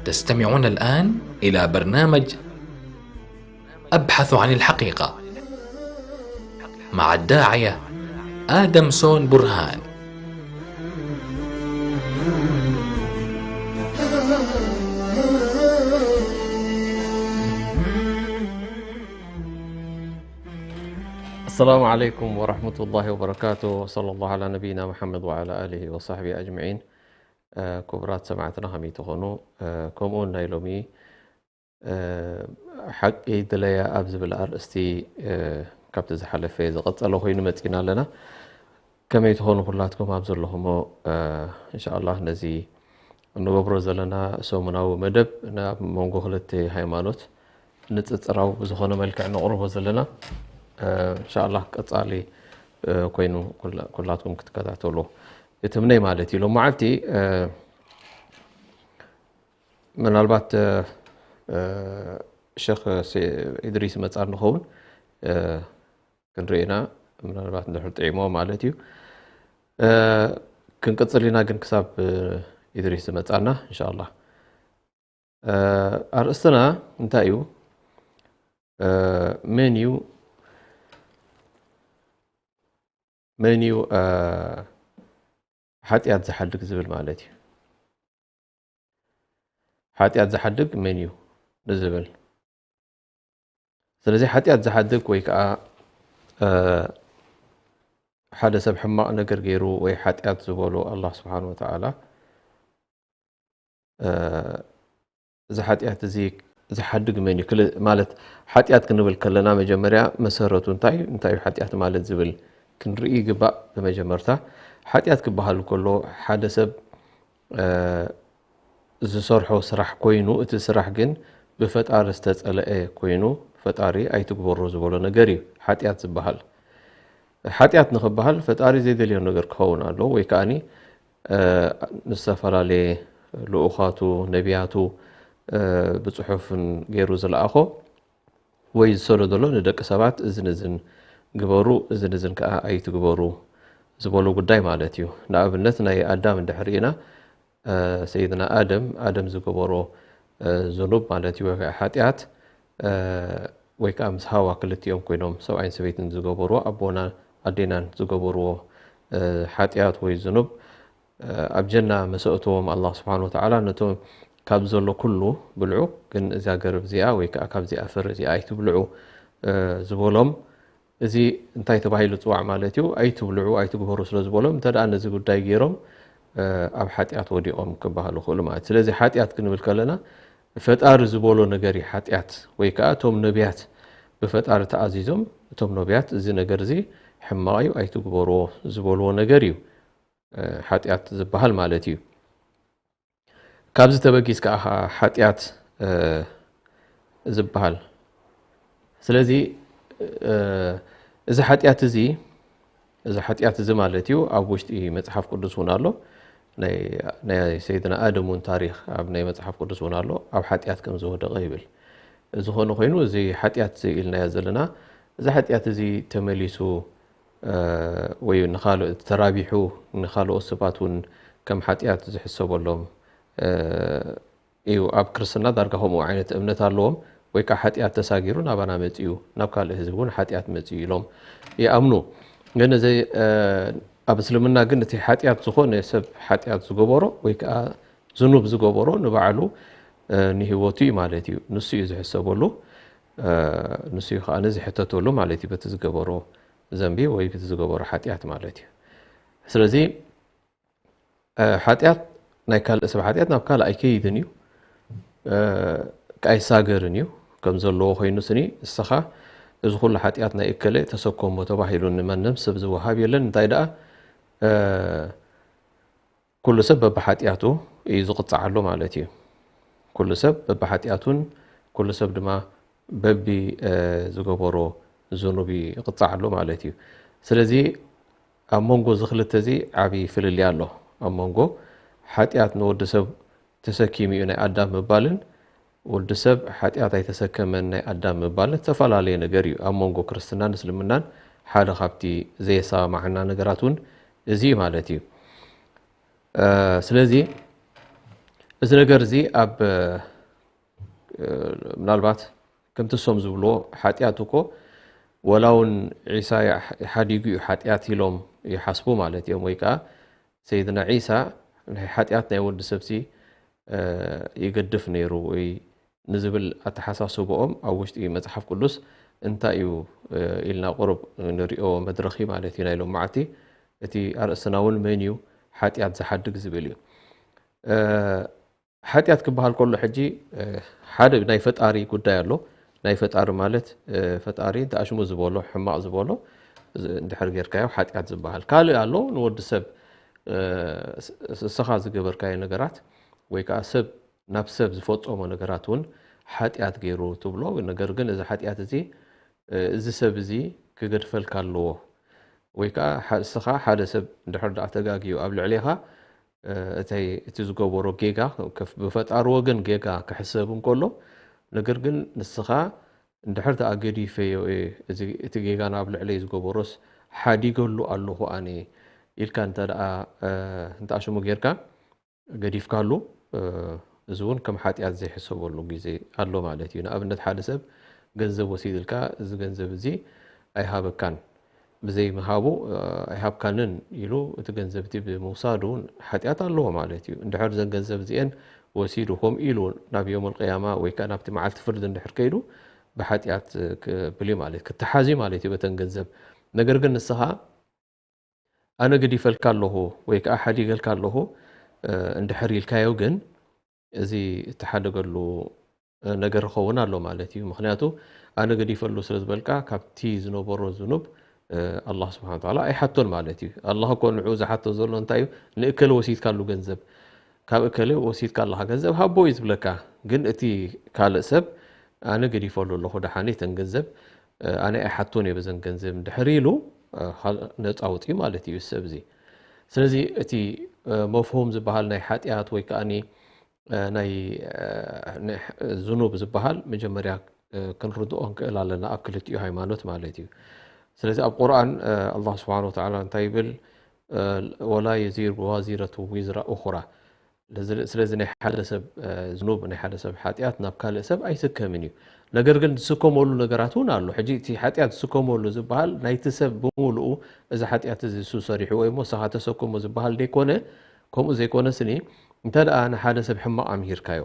تستمعون الآن إلى برنامج أبحث عن الحقيقة مع الداعية آدم سون برهان. السلام عليكم ورحمة الله وبركاته. صلى الله على نبينا محمد وعلى آله وصحبه أجمعين. ክቡራት ሰማዕትና ከመይ ትኾኑ? ከምኡውን ናይ ሎሚ ሓቂ ድለያ ኣብ ዝብል ኣርእስቲ ካብቲ ዝሓለፈ ዝቐጸለ ኮይኑ መጺና ኣለና። ከመይ ትኾኑ ኩላትኩም ኣብ ዘለኹሞ? እንሻኣላህ ነዚ እንገብሮ ዘለና ሰሙናዊ መደብ ናብ መንጎ ክልተ ሃይማኖት ንጽጽራዊ ብዝኾነ መልክዕ ነቕርቦ ዘለና እንሻኣላህ ቀጻሊ ኮይኑ ኩላትኩም ክትከታተሉ እትምነይ ማለት እዩ። ሎም መዓልቲ ምናልባት ሸኽ ኢድሪስ መጻ እንኸውን ክንርኢ ኢና። ምናልባት እንድሕር ጥዒሞ ማለት እዩ። ክንቅጽል ኢና ግን ክሳብ ኢድሪስ ዝመጻና እንሻኣላህ። ኣርእስትና እንታይ እዩ? መን እዩ መን እዩ ሓጢኣት ዝሓድግ ዝብል ማለት እዩ። ሓጢኣት ዝሓድግ መን እዩ ንዝብል። ስለዚ ሓጢኣት ዝሓድግ ወይ ከዓ ሓደ ሰብ ሕማቕ ነገር ገይሩ ወይ ሓጢኣት ዝበሎ ኣላህ ስብሓን ወተዓላ እዚ ሓጢኣት እዚ ዝሓድግ መን እዩ ማለት ሓጢኣት ክንብል ከለና መጀመርያ መሰረቱ እንታይ እንታይ ሓጢኣት ማለት ዝብል ክንርኢ ይግባእ። ብመጀመርታ ሓጢኣት ክበሃል ከሎ ሓደ ሰብ ዝሰርሖ ስራሕ ኮይኑ እቲ ስራሕ ግን ብፈጣሪ ዝተፀለአ ኮይኑ ፈጣሪ ኣይትግበሮ ዝበሎ ነገር እዩ ሓጢኣት ዝበሃል። ሓጢኣት ንኽበሃል ፈጣሪ ዘይደልዮ ነገር ክኸውን ኣለዎ ወይ ከዓኒ ንዝተፈላለየ ልኡኻቱ ነቢያቱ ብፅሑፍን ገይሩ ዝለኣኾ ወይ ዝሰዶ ዘሎ ንደቂ ሰባት እዝን እዝን ግበሩ እዝን እዝን ከዓ ኣይትግበሩ ዝበሎ ጉዳይ ማለት እዩ። ንኣብነት ናይ ኣዳም እንድሕር ኢና ሰይድና ኣደም ኣደም ዝገበሮ ዝኑብ ማለት እዩ ወይ ከዓ ሓጢኣት ወይ ከዓ ምስ ሃዋ ክልቲኦም ኮይኖም ሰብኣይን ሰበይትን ዝገበርዎ ኣቦና ኣዴናን ዝገበርዎ ሓጢኣት ወይ ዝኑብ ኣብ ጀና መሰእትዎም ኣላ ስብሓን ወተዓላ ነቶም ካብ ዘሎ ኩሉ ብልዑ ግን እዚኣ ገረብ እዚኣ ወይ ከዓ ካብዚኣ ፍር እዚኣ ኣይትብልዑ ዝበሎም እዚ እንታይ ተባሂሉ ፅዋዕ ማለት እዩ ኣይትብልዑ ኣይትግበሩ ስለ ዝበሎም እንተ ነዚ ጉዳይ ገይሮም ኣብ ሓጢኣት ወዲቖም ክበሃሉ ክእሉ ማለት ስለዚ ሓጢኣት ክንብል ከለና ፈጣሪ ዝበሎ ነገር እዩ ሓጢኣት ወይ ከዓ እቶም ነቢያት ብፈጣሪ ተኣዚዞም እቶም ነቢያት እዚ ነገር እዚ ሕማቕ እዩ ኣይትግበርዎ ዝበልዎ ነገር እዩ ሓጢኣት ዝበሃል ማለት እዩ። ካብዚ ተበጊስ ከዓ ሓጢኣት ዝበሃል ስለዚ እዚ ሓጢኣት እዚ እዚ ሓጢኣት እዚ ማለት እዩ ኣብ ውሽጢ መፅሓፍ ቅዱስ እውን ኣሎ ናይ ሰይድና ኣደም እውን ታሪክ ኣብ ናይ መፅሓፍ ቅዱስ እውን ኣሎ ኣብ ሓጢኣት ከም ዝወደቀ ይብል ዝኾነ ኮይኑ እዚ ሓጢኣት ኢልናዮ ዘለና እዚ ሓጢኣት እዚ ተመሊሱ ወይ ንኻልኦት ተራቢሑ ንኻልኦት ሰባት እውን ከም ሓጢኣት ዝሕሰበሎም እዩ ኣብ ክርስትና ዳርጋ ከምኡ ዓይነት እምነት ኣለዎም ወይ ከዓ ሓጢኣት ተሳጊሩ ናባና መፅኡ ናብ ካልእ ህዝቢ እውን ሓጢኣት መፅኡ ኢሎም ይኣምኑ ግን እዚ ኣብ እስልምና ግን እቲ ሓጢኣት ዝኾነ ሰብ ሓጢኣት ዝገበሮ ወይ ከዓ ዝኑብ ዝገበሮ ንባዕሉ ንህይወቱ እዩ ማለት እዩ ንሱ እዩ ዝሕሰበሉ ንሱ እዩ ከዓ ዝሕተተሉ ማለት እዩ በቲ ዝገበሮ ዘንቢ ወይ በቲ ዝገበሮ ሓጢኣት ማለት እዩ ስለዚ ሓጢኣት ናይ ካልእ ሰብ ሓጢኣት ናብ ካልእ ኣይከይድን እዩ ኣይሳገርን እዩ ከም ዘለዎ ኮይኑ ስኒ እስኻ እዚ ኩሉ ሓጢኣት ናይ እከለ ተሰከሞ ተባሂሉ ንማንም ሰብ ዝወሃብ የለን እንታይ ደኣ ኩሉ ሰብ በብሓጢኣቱ እዩ ዝቕፃዓሉ ማለት እዩ ኩሉ ሰብ በብሓጢኣቱን ኩሉ ሰብ ድማ በቢ ዝገበሮ ዝኑብ ይቕፃዓሉ ማለት እዩ ስለዚ ኣብ መንጎ እዚ ክልተ እዚ ዓብዪ ፍልልይ ኣሎ። ኣብ መንጎ ሓጢኣት ንወዲ ሰብ ተሰኪሙ እዩ ናይ ኣዳም ምባልን ወዲ ሰብ ሓጢኣት ኣይተሰከመን ናይ ኣዳም ምባልን ዝተፈላለየ ነገር እዩ። ኣብ መንጎ ክርስትናን እስልምናን ሓደ ካብቲ ዘየሰማማዓና ነገራት እውን እዚ እዩ ማለት እዩ። እ፣ ስለዚ እዚ ነገር እዚ ኣብ፣ እ፣ ምናልባት ከምቲ እሶም ዝብልዎ ሓጢኣት እኮ ወላ እውን ዒሳ ይሓ-፣ ሓዲጉ እዩ ሓጢኣት ኢሎም ይሓስቡ ማለት እዮም። ወይ ከዓ ሰይድና ዒሳ ናይ ሓጢኣት ናይ ወዲ ሰብሲ፣ እ፣ ይገድፍ ነይሩ ወይ ንዝብል ኣተሓሳስብኦም ኣብ ውሽጢ መጽሓፍ ቅዱስ እንታይ እዩ፣ እ፣ ኢልና ቁሩብ ንሪኦ መድረኺ ማለት እዩ ናይ ሎም መዓልቲ። እቲ ኣርእስትና እውን መን እዩ ሓጢኣት ዝሓድግ ዝብል እዩ። እ፣ ሓጢኣት ክበሃል ከሎ ሕጂ፣ እ፣ ሓደ ናይ ፈጣሪ ጉዳይ ኣሎ። ናይ ፈጣሪ ማለት፣ እ፣ ፈጣሪ እንተ ኣሽሙ ዝበሎ፣ ሕማቕ ዝበሎ፣ ዝ-፣ እንድሕር ጌርካዮ ሓጢኣት ዝበሃል። ካልእ ኣሎ፣ ንወዲ ሰብ፣ እ፣ ስ-፣ ስ-፣ እስኻ ዝገበርካዮ ነገራት ወይ ከኣ ሰብ ናብ ሰብ ዝፈጸሞ ነገራት እውን ሓጢኣት ገይሩ ትብሎ። ነገር ግን እዚ ሓጢኣት እዚ፣ እ፣ እዚ ሰብ እዚ ክገድፈልካ ኣለዎ። ወይ ከኣ ሓ-፣ እስኻ ሓደ ሰብ እንድሕር ደኣ ተጋግዩ ኣብ ልዕሌኻ፣ እ፣ እተይ-፣ እቲ ዝገበሮ ጌጋ ከፍ-፣ ብፈጣሪ ወገን ጌጋ ክሕሰብ እንከሎ፣ ነገር ግን ንስኻ እንድሕር ደኣ ገዲፈዮ እየ፣ እዚ፣ እቲ ጌጋ ናብ ልዕለይ ዝገበሮስ ሓዲገሉ ኣለኹ ኣነ ኢልካ እንተ ደኣ፣ እ፣ እንተ ኣሽሙ ጌርካ፣ ገዲፍካሉ፣ እ፣ እዚ እውን ከም ሓጢኣት ዘይሕሰበሉ ግዜ ኣሎ ማለት እዩ። ንኣብነት ሓደ ሰብ ገንዘብ ወሲድልካ፣ እዚ ገንዘብ እዚ ኣይሃበካን፣ ብዘይ ምሃቡ፣ እ፣ ኣይሃብካንን ኢሉ እቲ ገንዘብ እቲ ብምውሳዱ ሓጢኣት ኣለዎ ማለት እዩ። እንድሕር እዘን ገንዘብ እዚኤን ወሲዱ፣ ከምኡ ኢሉ ናብ የውመል ቅያማ ወይ ከኣ ናብቲ መዓልቲ ፍርዲ እንድሕር ከይዱ፣ ብሓጢኣት ክብል እዩ ማለት፣ ክተሓዝ እዩ ማለት እዩ በተን ገንዘብ። ነገር ግን ንስኻ ኣነ ገዲፈልካ ኣለኹ ወይ ከኣ ሓዲገልካ ኣለኹ፣ እ፣ እንድሕር ኢልካዮ ግን፣ እዚ እትሓደገሉ፣ እ፣ ነገር ክኸውን ኣሎ ማለት እዩ። ምኽንያቱ ኣነ ገዲፈሉ ስለ ዝበልካ ካብቲ ዝነበሮ ዝኑብ፣ እ፣ ኣላህ ስብሓን ወተዓላ ኣይሓቶን ማለት እዩ። ኣላህ እኮ ንዑ ዝሓቶ ዘሎ እንታይ እዩ? ንእከለ ወሲድካሉ ገንዘብ፣ ካብ እከለ ወሲድካ ኣለኻ ገንዘብ ሃቦ እዩ ዝብለካ። ግን እቲ ካልእ ሰብ ኣነ ገዲፈሉ ኣለኹ ደሓን እተን ገንዘብ፣ እ፣ ኣነ ኣይሓቶን እየ በዘን ገንዘብ እንድሕር ኢሉ፣ እ፣ ኻል-፣ ነፃ ወፂኡ ማለት እዩ እዚ ሰብ እዚ። ስለዚ እቲ፣ እ፣ መፍሁም ዝበሃል ናይ ሓጢኣት ወይ ከኣኒ፣ እ፣ ናይ፣ እ፣ ናይ ሕ-፣ ዝኑብ ዝበሃል መጀመርያ፣ እ፣ ክንርድኦ ንክእል ኣለና ኣብ ክልቲኡ ሃይማኖት ማለት እዩ። ስለዚ ኣብ ቁርኣን፣ እ፣ ኣላህ ስብሓን ወተዓላ እንታይ ይብል? እ፣ "ወላ የዚሩ ዋዚረቱ ዊዝራ ኡኽራ." ስለዚ፣ ስለዚ ናይ ሓደ ሰብ፣ እ፣ ዝኑብ፣ ናይ ሓደ ሰብ ሓጢኣት ናብ ካልእ ሰብ ኣይስከምን እዩ። ነገር ግን ዝስከመሉ ነገራት እውን ኣሎ። ሕጂ እቲ ሓጢኣት ዝስከመሉ ዝበሃል ናይቲ ሰብ ብምሉኡ እዚ ሓጢኣት እዚ እሱ ሰሪሕዎ እሞ ንስኻ ተሰክሞ ዝበሃል ዘይኮነ፣ ከምኡ ዘይኮነ ስኒ፣ እንተ ደኣ ንሓደ ሰብ ሕማቕ ኣምሂርካዮ፣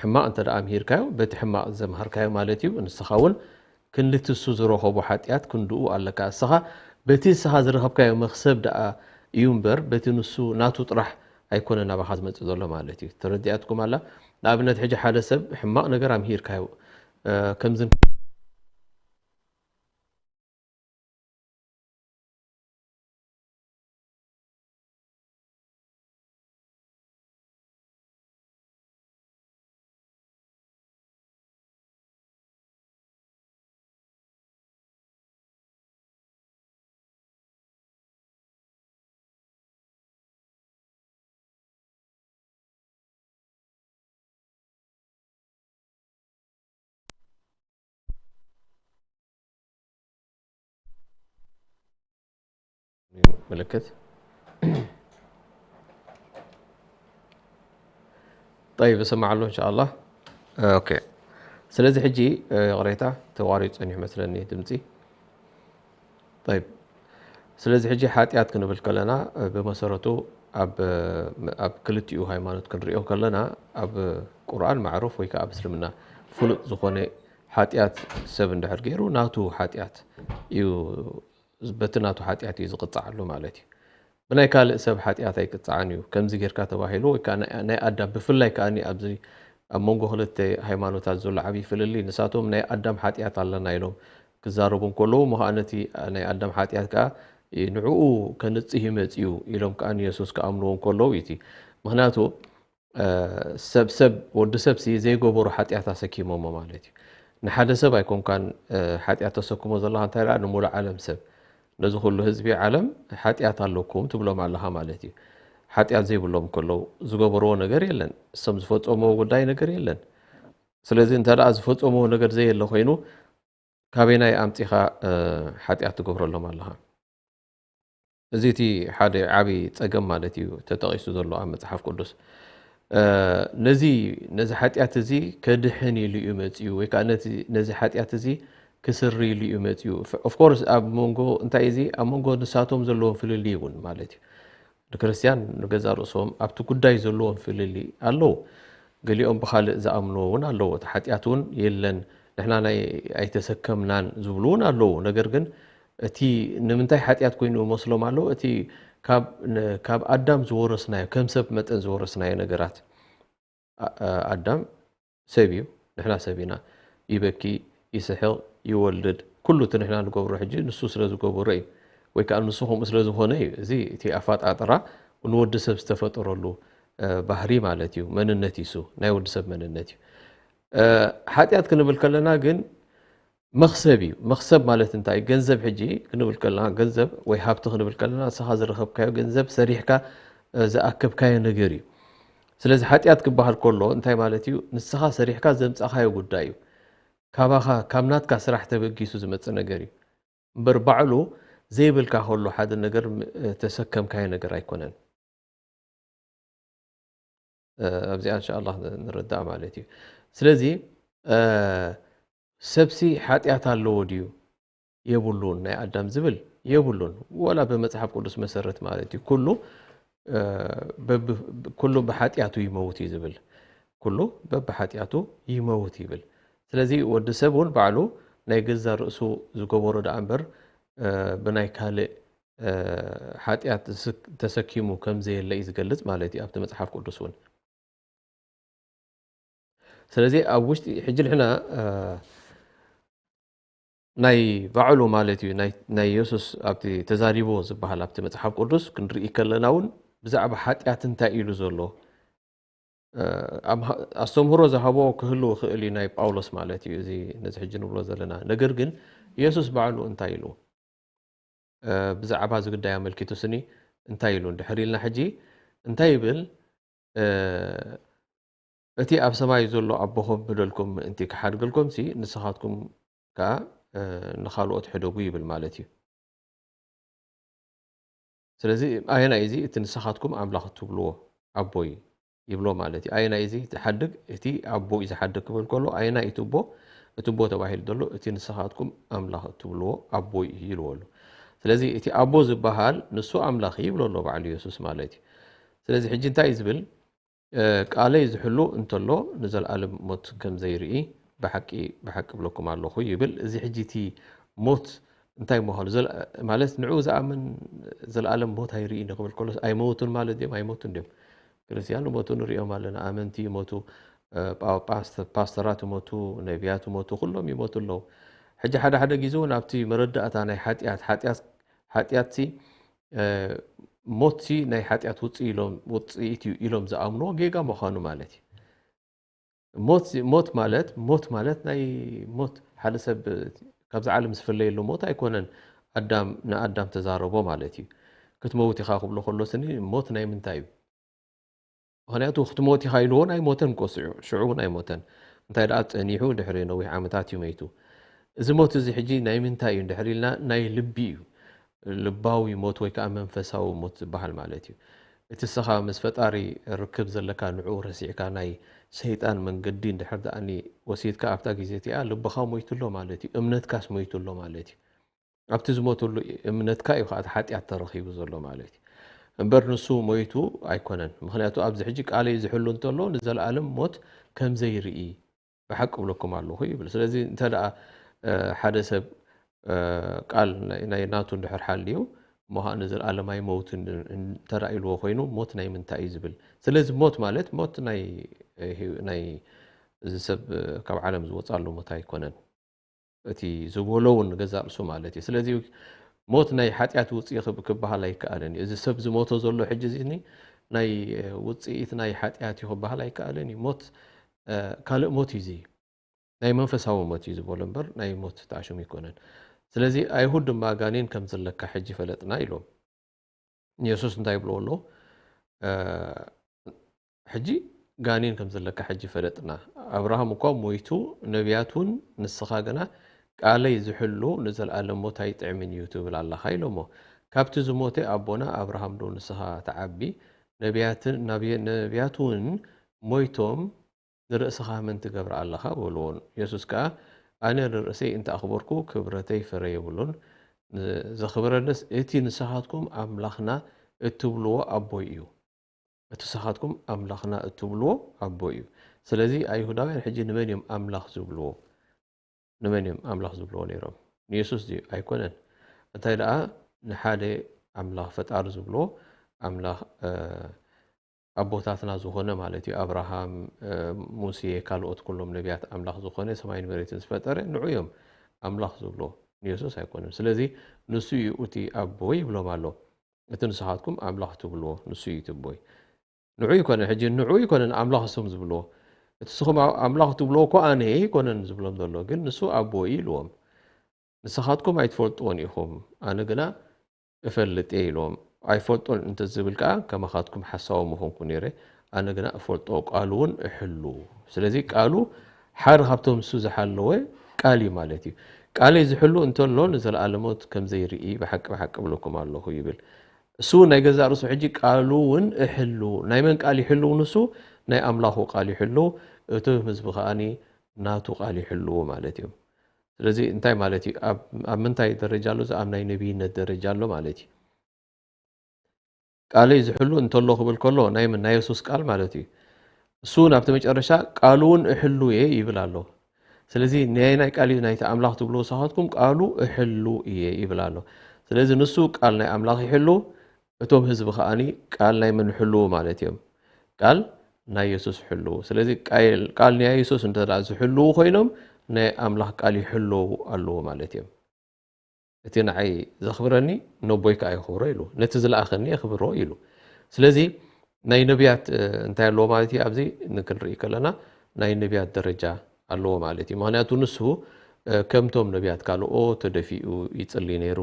ሕማቕ እንተ ደኣ ኣምሂርካዮ፣ በቲ ሕማቕ ዘምሃርካዮ ማለት እዩ። ንስኻ እውን ክንድቲ እሱ ዝረኸቦ ሓጢኣት ክንድኡ ኣለካ። እስኻ በቲ ንስኻ ዝረኸብካዮ መኽሰብ ደኣ እዩ እምበር፣ በቲ ንሱ ናቱ ጥራሕ ኣይኮነን ናባኻ ዝመጽእ ዘሎ ማለት እዩ። ተረዲኣትኩም ኣላ? ንኣብነት ሕጂ ሓደ ሰብ ሕማቕ ነገር ኣምሂርካዮ፣ እ፣ ከምዚ ምልክት። ጠይብ፣ እሰማዕ ኣሎ እንሻኣላህ። ኦኬ። ስለዚ ሕጂ፣ እ፣ ይቕሬታ፣ ተቋሪጹ ጸኒሑ መስለኒ ድምጺ። ጠይብ። ስለዚ ሕጂ ሓጢኣት ክንብል ከለና፣ እ፣ ብመሰረቱ ኣብ፣ እ፣ ኣብ ክልቲኡ ሃይማኖት ክንሪኦ ከለና፣ ኣብ ቁርኣን ማዕሩፍ ወይ ከኣ ኣብ እስልምና ፍሉጥ ዝኾነ ሓጢኣት ሰብ እንድሕር ገይሩ፣ ናቱ ሓጢኣት እዩ፣ በቲ ናቱ ሓጢኣት እዩ ዝቕጻዓሉ ማለት እዩ። ብናይ ካልእ ሰብ ሓጢኣት ኣይቅጻዕን እዩ። ከምዚ ጌርካ ተባሂሉ ወይ ከኣ ናይ፣ ናይ ኣዳም፣ ብፍላይ ከኣ ኣብዚ ኣብ መንጎ ክልተ ሃይማኖታት ዘሎ ዓብዪ ፍልልይ፣ ንሳቶም ናይ ኣዳም ሓጢኣት ኣለና ኢሎም ክዛረቡ እንከለዉ፣ እሞ ከኣ ነቲ ናይ ኣዳም ሓጢኣት ከኣ ንዕኡ ከንጽህ እዩ መጺኡ ኢሎም ከኣ ንየሱስ ክኣምንዎ እንከለዉ እዩ እቲ። ምኽንያቱ፣ እ፣ ሰብ፣ ሰብ፣ ወዲ ሰብሲ ዘይገበሮ ሓጢኣት ኣሰኪሞሞ ማለት እዩ። ንሓደ ሰብ ኣይኮንካን፣ እ፣ ሓጢኣት ተሰክሞ ዘለኻ፣ እንታይ ደኣ ንሙሉእ ዓለም ሰብ። ነዚ ኩሉ ህዝቢ ዓለም ሓጢኣት ኣለኩም ትብሎም ኣለኻ ማለት እዩ። ሓጢኣት ዘይብሎም ከለዉ ዝገበርዎ ነገር የለን። እሶም ዝፈጸምዎ ጉዳይ ነገር የለን። ስለዚ እንተ ደኣ ዝፈጸምዎ ነገር ዘየለ ኮይኑ፣ ካበይናይ ኣምጺኻ፣ እ፣ ሓጢኣት ትገብረሎም ኣለኻ? እዚ እቲ ሓደ ዓቢ ጸገም ማለት እዩ ተጠቒሱ ዘሎ ኣብ መጽሓፍ ቅዱስ። እ፣ ነዚ፣ ነዚ ሓጢኣት እዚ ከድሕን ኢሉ እዩ መጺኡ፣ ወይ ከኣ ነቲ፣ ነዚ ሓጢኣት እዚ ክስሪ ኢሉ እዩ መጺኡ። ፍ-፣ of course ኣብ መንጎ እንታይ እዚ ኣብ መንጎ ንሳቶም ዘለዎም ፍልልይ እውን ማለት እዩ። ንክርስትያን ንገዛእ ርእሶም ኣብቲ ጉዳይ ዘለዎም ፍልልይ ኣለዉ። ገሊኦም ብኻልእ ዝኣምንዎ እውን ኣለዉ። እቲ ሓጢኣት እውን የለን፣ ንሕና ናይ ኣይተሰከምናን ዝብሉ እውን ኣለዉ። ነገር ግን እቲ ንምንታይ ሓጢኣት ኮይኑ ይመስሎም ኣሎ? እቲ ካብ፣ ን-፣ ካብ ኣዳም ዝወረስናዮ፣ ከም ሰብ መጠን ዝወረስናዮ ነገራት። ኣ-፣ ኣ-፣ ኣዳም ሰብ እዩ፣ ንሕና ሰብ ኢና። ይበኪ፣ ይስሕቕ፣ ይወልድ። ኩሉ እቲ ንሕና ንገብሮ ሕጂ ንሱ ስለ ዝገበሮ እዩ። ወይ ከኣ ንሱ ከምኡ ስለ ዝኾነ እዩ። እዚ እቲ ኣፈጣጥራ ንወዲ ሰብ ዝተፈጠረሉ፣ እ፣ ባህሪ ማለት እዩ፣ መንነት እዩ እሱ፣ ናይ ወዲ ሰብ መንነት እዩ። እ፣ ሓጢኣት ክንብል ከለና ግን መኽሰብ እዩ። መኽሰብ ማለት እንታይ? ገንዘብ ሕጂ ክንብል ከለና፣ ገንዘብ ወይ ሃብቲ ክንብል ከለና፣ ንስኻ ዝረኸብካዮ ገንዘብ ሰሪሕካ፣ እ፣ ዝኣከብካዮ ነገር እዩ። ስለዚ ሓጢኣት ክበሃል ከሎ እንታይ ማለት እዩ? ንስኻ ሰሪሕካ ዘምጻኻዮ ጉዳይ እዩ። ካባኻ፣ ካብ ናትካ ስራሕ ተበጊሱ ዝመጽእ ነገር እዩ። እምበር ባዕሉ ዘይብልካ ከሎ ሓደ ነገር ም-፣ እ፣ ተሰከምካዮ ነገር ኣይኮነን። እ፣ ኣብዚኣ እንሻ ኣላህ ን-፣ ንርዳእ ማለት እዩ። ስለዚ፣ እ፣ ሰብሲ ሓጢኣት ኣለዎ ድዩ? የብሉን። ናይ ኣዳም ዝብል የብሉን። ወላ ብመጽሓፍ ቅዱስ መሰረት ማለት እዩ። ኩሉ፣ እ፣ በብ-፣ ኩሉ ብሓጢኣቱ ይመውት እዩ ዝብል። ኩሉ በብሓጢኣቱ ይመውት ይብል። ስለዚ ወዲ ሰብ እውን ባዕሉ ናይ ገዛ ርእሱ ዝገበሮ ደኣ እምበር፣ እ፣ ብናይ ካልእ፣ እ፣ ሓጢኣት ዝስክ-፣ ተሰኪሙ ከም ዘየለ እዩ ዝገልጽ ማለት እዩ ኣብቲ መጽሓፍ ቅዱስ እውን። ስለዚ ኣብ ውሽጢ ሕጂ ንሕና፣ እ፣ ናይ ባዕሉ ማለት እዩ፣ ናይ፣ ናይ የሱስ ኣብቲ ተዛሪብዎ ዝበሃል ኣብቲ መጽሓፍ ቅዱስ ክንርኢ ከለና እውን ብዛዕባ ሓጢኣት እንታይ ኢሉ ዘሎ፣ እ፣ ኣብ ሃ-፣ ኣስተምህሮ ዝሃቦ ክህሉ ይኽእል እዩ ናይ ጳውሎስ ማለት እዩ፣ እዚ ነዚ ሕጂ ንብሎ ዘለና። ነገር ግን የሱስ ባዕሉ እንታይ ኢሉ? እ፣ ብዛዕባ እዚ ጉዳይ ኣመልኪቱ ስኒ እንታይ ኢሉ እንድሕር ኢልና ሕጂ እንታይ ይብል? እ፣ እቲ ኣብ ሰማይ ዘሎ ኣቦኹም በደልኩም ምእንቲ ክሓድገልኩም ሲ ንስኻትኩም ከኣ፣ እ፣ ንኻልኦት ሕደጉ ይብል ማለት እዩ። ስለዚ ኣየናይ እዚ እቲ ንስኻትኩም ኣምላኽ እትብልዎ ኣቦይ ይብሎ ማለት እዩ። ኣየናይ እዚ ዝሓድግ? እቲ ኣቦ እዩ ዝሓድግ ክብል ከሎ ኣየናይ እቲ ኣቦ? እቲ ኣቦ ተባሂሉ ዘሎ እቲ ንስኻትኩም ኣምላኽ እትብልዎ ኣቦይ እዩ ኢልዎ ኣሎ። ስለዚ እቲ ኣቦ ዝበሃል ንሱ ኣምላኽ እዩ ይብሎ ኣሎ ባዕሉ የሱስ ማለት እዩ። ስለዚ ሕጂ እንታይ እዩ ዝብል? እ፣ ቃለይ ዝሕሉ እንተሎ ንዘለኣለም ሞት ከም ዘይርኢ ብሓቂ፣ ብሓቂ እብለኩም ኣለኹ ይብል። እዚ ሕጂ እቲ ሞት እንታይ ምዃኑ ዘለ-፣ ማለት ንዕኡ ዝኣምን ዘለኣለም ሞት ኣይርኢ ንክብል ከሎስ ኣይመውቱን ማለት ድዮም? ኣይመውቱን ድዮም? ክርስትያን ይሞቱ ንሪኦም ኣለና። ኣመንቲ ይሞቱ፣ እ፣ ጳጳስ፣ ፓስተራት ይሞቱ፣ ነቢያት ይሞቱ፣ ኩሎም ይሞቱ ኣለዉ። ሕጂ ሓደ ሓደ ግዜ እውን ኣብቲ መረዳእታ ናይ ሓጢኣት፣ ሓጢኣት፣ ሓጢኣትሲ፣ እ፣ ሞትሲ ናይ ሓጢኣት ውፅኢ ኢሎም፣ ውፅኢት እዩ ኢሎም ዝኣምንዎ ጌጋ ምዃኑ ማለት እዩ። ሞት፣ ሞት ማለት፣ ሞት ማለት ናይ ሞት ሓደ ሰብ ካብዛ ዓለም ዝፍለየሉ ሞት ኣይኮነን። ኣዳም ንኣዳም ተዛረቦ ማለት እዩ። ክትመውት ኢኻ ክብሎ ከሎ ስኒ ሞት ናይ ምንታይ እዩ? ምኽንያቱ ክትሞት ኢኻ ኢልዎ ናይ ሞተን እኮ ስዑ-፣ ሽዑ እውን ኣይሞተን። እንታይ ደኣ ጸኒሑ ድሕሪ ነዊሕ ዓመታት እዩ መይቱ። እዚ ሞት እዚ ሕጂ ናይ ምንታይ እዩ እንድሕር ኢልና ናይ ልቢ እዩ። ልባዊ ሞት ወይ ከኣ መንፈሳዊ ሞት ዝበሃል ማለት እዩ። እቲ ንስኻ ምስ ፈጣሪ ርክብ ዘለካ ንዕኡ ረሲዕካ ናይ ሰይጣን መንገዲ እንድሕር ደኣኒ ወሲድካ ኣብታ ግዜ እቲኣ ልብኻ ሞይቱ ኣሎ ማለት እዩ። እምነትካስ ሞይቱ ኣሎ ማለት እዩ። ኣብቲ ዝሞተሉ እምነትካ እዩ ከኣ እቲ ሓጢኣት ተረኺቡ ዘሎ ማለት እዩ። እምበር ንሱ ሞይቱ ኣይኮነን። ምኽንያቱ ኣብዚ ሕጂ ቃለይ ዝሕሉ እንተሎ ንዘለኣለም ሞት ከም ዘይርኢ ብሓቂ እብለኩም ኣለኹ ይብል። ስለዚ እንተ ደኣ፣ እ፣ ሓደ ሰብ፣ እ፣ ቃል ናይ፣ ናይ ናቱ እንድሕር ሓልዩ እሞ ኸኣ ንዘለኣለም ኣይመውትን እንተ ደኣ ኢልዎ ኮይኑ ሞት ናይ ምንታይ እዩ ዝብል? ስለዚ ሞት ማለት ሞት ናይ፣ እ፣ ህይወ-፣ ናይ እዚ ሰብ፣ እ፣ ካብ ዓለም ዝወጽኣሉ ሞት ኣይኮነን። እቲ ዝበሎ እውን ንገዛእ ርእሱ ማለት እዩ። ስለዚ ሞት ናይ ሓጢኣት ውጽኢ ክብ-፣ ክበሃል ኣይከኣልን እዩ። እዚ ሰብ ዝሞቶ ዘሎ ሕጂ እዚ ናይ፣ እ፣ ውጽኢት ናይ ሓጢኣት እዩ ክበሃል ኣይከኣልን እዩ። ሞት፣ እ፣ ካልእ ሞት እዩ እዚ። ናይ መንፈሳዊ ሞት እዩ ዝበሎ እምበር ናይ ሞት ተኣሽሙ ኣይኮነን። ስለዚ ኣይሁድ ድማ ጋኔን ከም ዘለካ ሕጂ ፈለጥና ኢሎም። ንየሱስ እንታይ ይብልዎ ኣለዉ? ሕጂ ጋኔን ከም ዘለካ ሕጂ ፈለጥና። ኣብርሃም እኳ ሞይቱ፣ ነቢያት እውን፣ ንስኻ ግና ቃለይ ዝሕሉ ንዘለኣለም ሞት ኣይጥዕምን እዩ ትብል ኣለኻ ኢሎሞ። ካብቲ ዝሞተ ኣቦና ኣብርሃም ዶ ንስኻ ትዓቢ? ነቢያትን ነቢያት እውን ሞይቶም ንርእስኻ መን ትገብር ኣለኻ በልዎ። የሱስ ከኣ ኣነ ንርእሰይ እንተ ኣኽበርኩ ክብረተይ ፍረ የብሉን። ዘኽብረንስ እቲ ንስኻትኩም ኣምላኽና እትብልዎ ኣቦይ እዩ። እቲ ንስኻትኩም ኣምላኽና እትብልዎ ኣቦይ እዩ። ስለዚ ኣይሁዳውያን ሕጂ ንመን እዮም ኣምላኽ ዝብልዎ? ንመን እዮም ኣምላኽ ዝብልዎ ነይሮም? ንየሱስ ድዩ? ኣይኮነን። እንታይ ደኣ ንሓደ ኣምላኽ ፈጣሪ ዝብልዎ ኣምላኽ ኣቦታትና ዝኾነ ማለት እዩ። ኣብርሃም፣ ሙሴ፣ ካልኦት ኩሎም ነቢያት ኣምላኽ ዝኾነ ሰማይን መሬትን ዝፈጠረ ንዑ እዮም ኣምላኽ ዝብልዎ። ንየሱስ ኣይኮነን። ስለዚ ንሱ እዩ እቲ ኣቦይ ይብሎም ኣሎ። እቲ ንስኻትኩም ኣምላኽ ትብልዎ ንሱ እዩ እቲ ኣቦይ። ንዑ ይኮነን፣ ሕጂ ንዑ ይኮነን ኣምላኽ እሶም ዝብልዎ። እቲ ንስኹም ኣምላኽ ትብልዎ እኮ ኣነ ይኮነን ዝብሎም ዘሎ፣ ግን ንሱ ኣቦይ ኢልዎም። ንስኻትኩም ኣይትፈልጥዎን ኢኹም፣ ኣነ ግና እፈልጥ እየ ኢልዎም። ኣይፈልጦን እንተዝብል ከኣ ከማኻትኩም ሓሳዊ ምኾንኩ ነይረ፣ ኣነ ግና እፈልጦ፣ ቃሉ እውን እሕሉ። ስለዚ ቃሉ ሓደ ካብቶም ንሱ ዝሓለወ ቃል እዩ ማለት እዩ። ቃለይ ዝሕሉ እንተሎ ንዘለኣለሞት ከም ዘይርኢ ብሓቂ ብሓቂ እብለኩም ኣለኹ ይብል። እሱ እውን ናይ ገዛእ ርእሱ ሕጂ ቃሉ እውን እሕሉ። ናይ መን ቃል ይሕልው ንሱ? ናይ ኣምላኹ ቃል ይሕልው። እቶም ህዝቢ ከኣኒ ናቱ ቃል ይሕልው ማለት እዮም። ስለዚ እንታይ ማለት እዩ? ኣብ ምንታይ ደረጃ ኣሎ? ኣብ ናይ ነቢይነት ደረጃ ኣሎ ማለት እዩ። ቃለይ ዝሕሉ እንተሎ ክብል ከሎ ናይ መን? ናይ የሱስ ቃል ማለት እዩ። እሱ እውን ኣብቲ መጨረሻ ቃሉ እውን እሕሉ እየ ይብል ኣሎ። ስለዚ ናይ ናይ ቃል እዩ ናይቲ ኣምላኽ ትብልዎ ንስኻትኩም ቃሉ እሕሉ እየ ይብል ኣሎ። ስለዚ ንሱ ቃል ናይ ኣምላኽ ይሕሉ፣ እቶም ህዝቢ ከኣኒ ቃል ናይ መን ይሕልዉ ማለት እዮም? ቃል ናይ የሱስ ይሕልዉ። ስለዚ ቃል ናይ የሱስ እንተ ዝሕልዉ ኮይኖም ናይ ኣምላኽ ቃል ይሕልዉ ኣለዉ ማለት እዮም። እቲ ንዓይ ዘኽብረኒ ነቦይ ከኣ የኽብሮ ኢሉ፣ ነቲ ዝለኣኸኒ የኽብሮ ኢሉ። ስለዚ ናይ ነቢያት እንታይ ኣለዎ ማለት እዩ? ኣብዚ ንክንርኢ ከለና ናይ ነቢያት ደረጃ ኣለዎ ማለት እዩ። ምክንያቱ ንሱ ከምቶም ነቢያት ካልኦ ተደፊኡ ይጽሊ ነይሩ።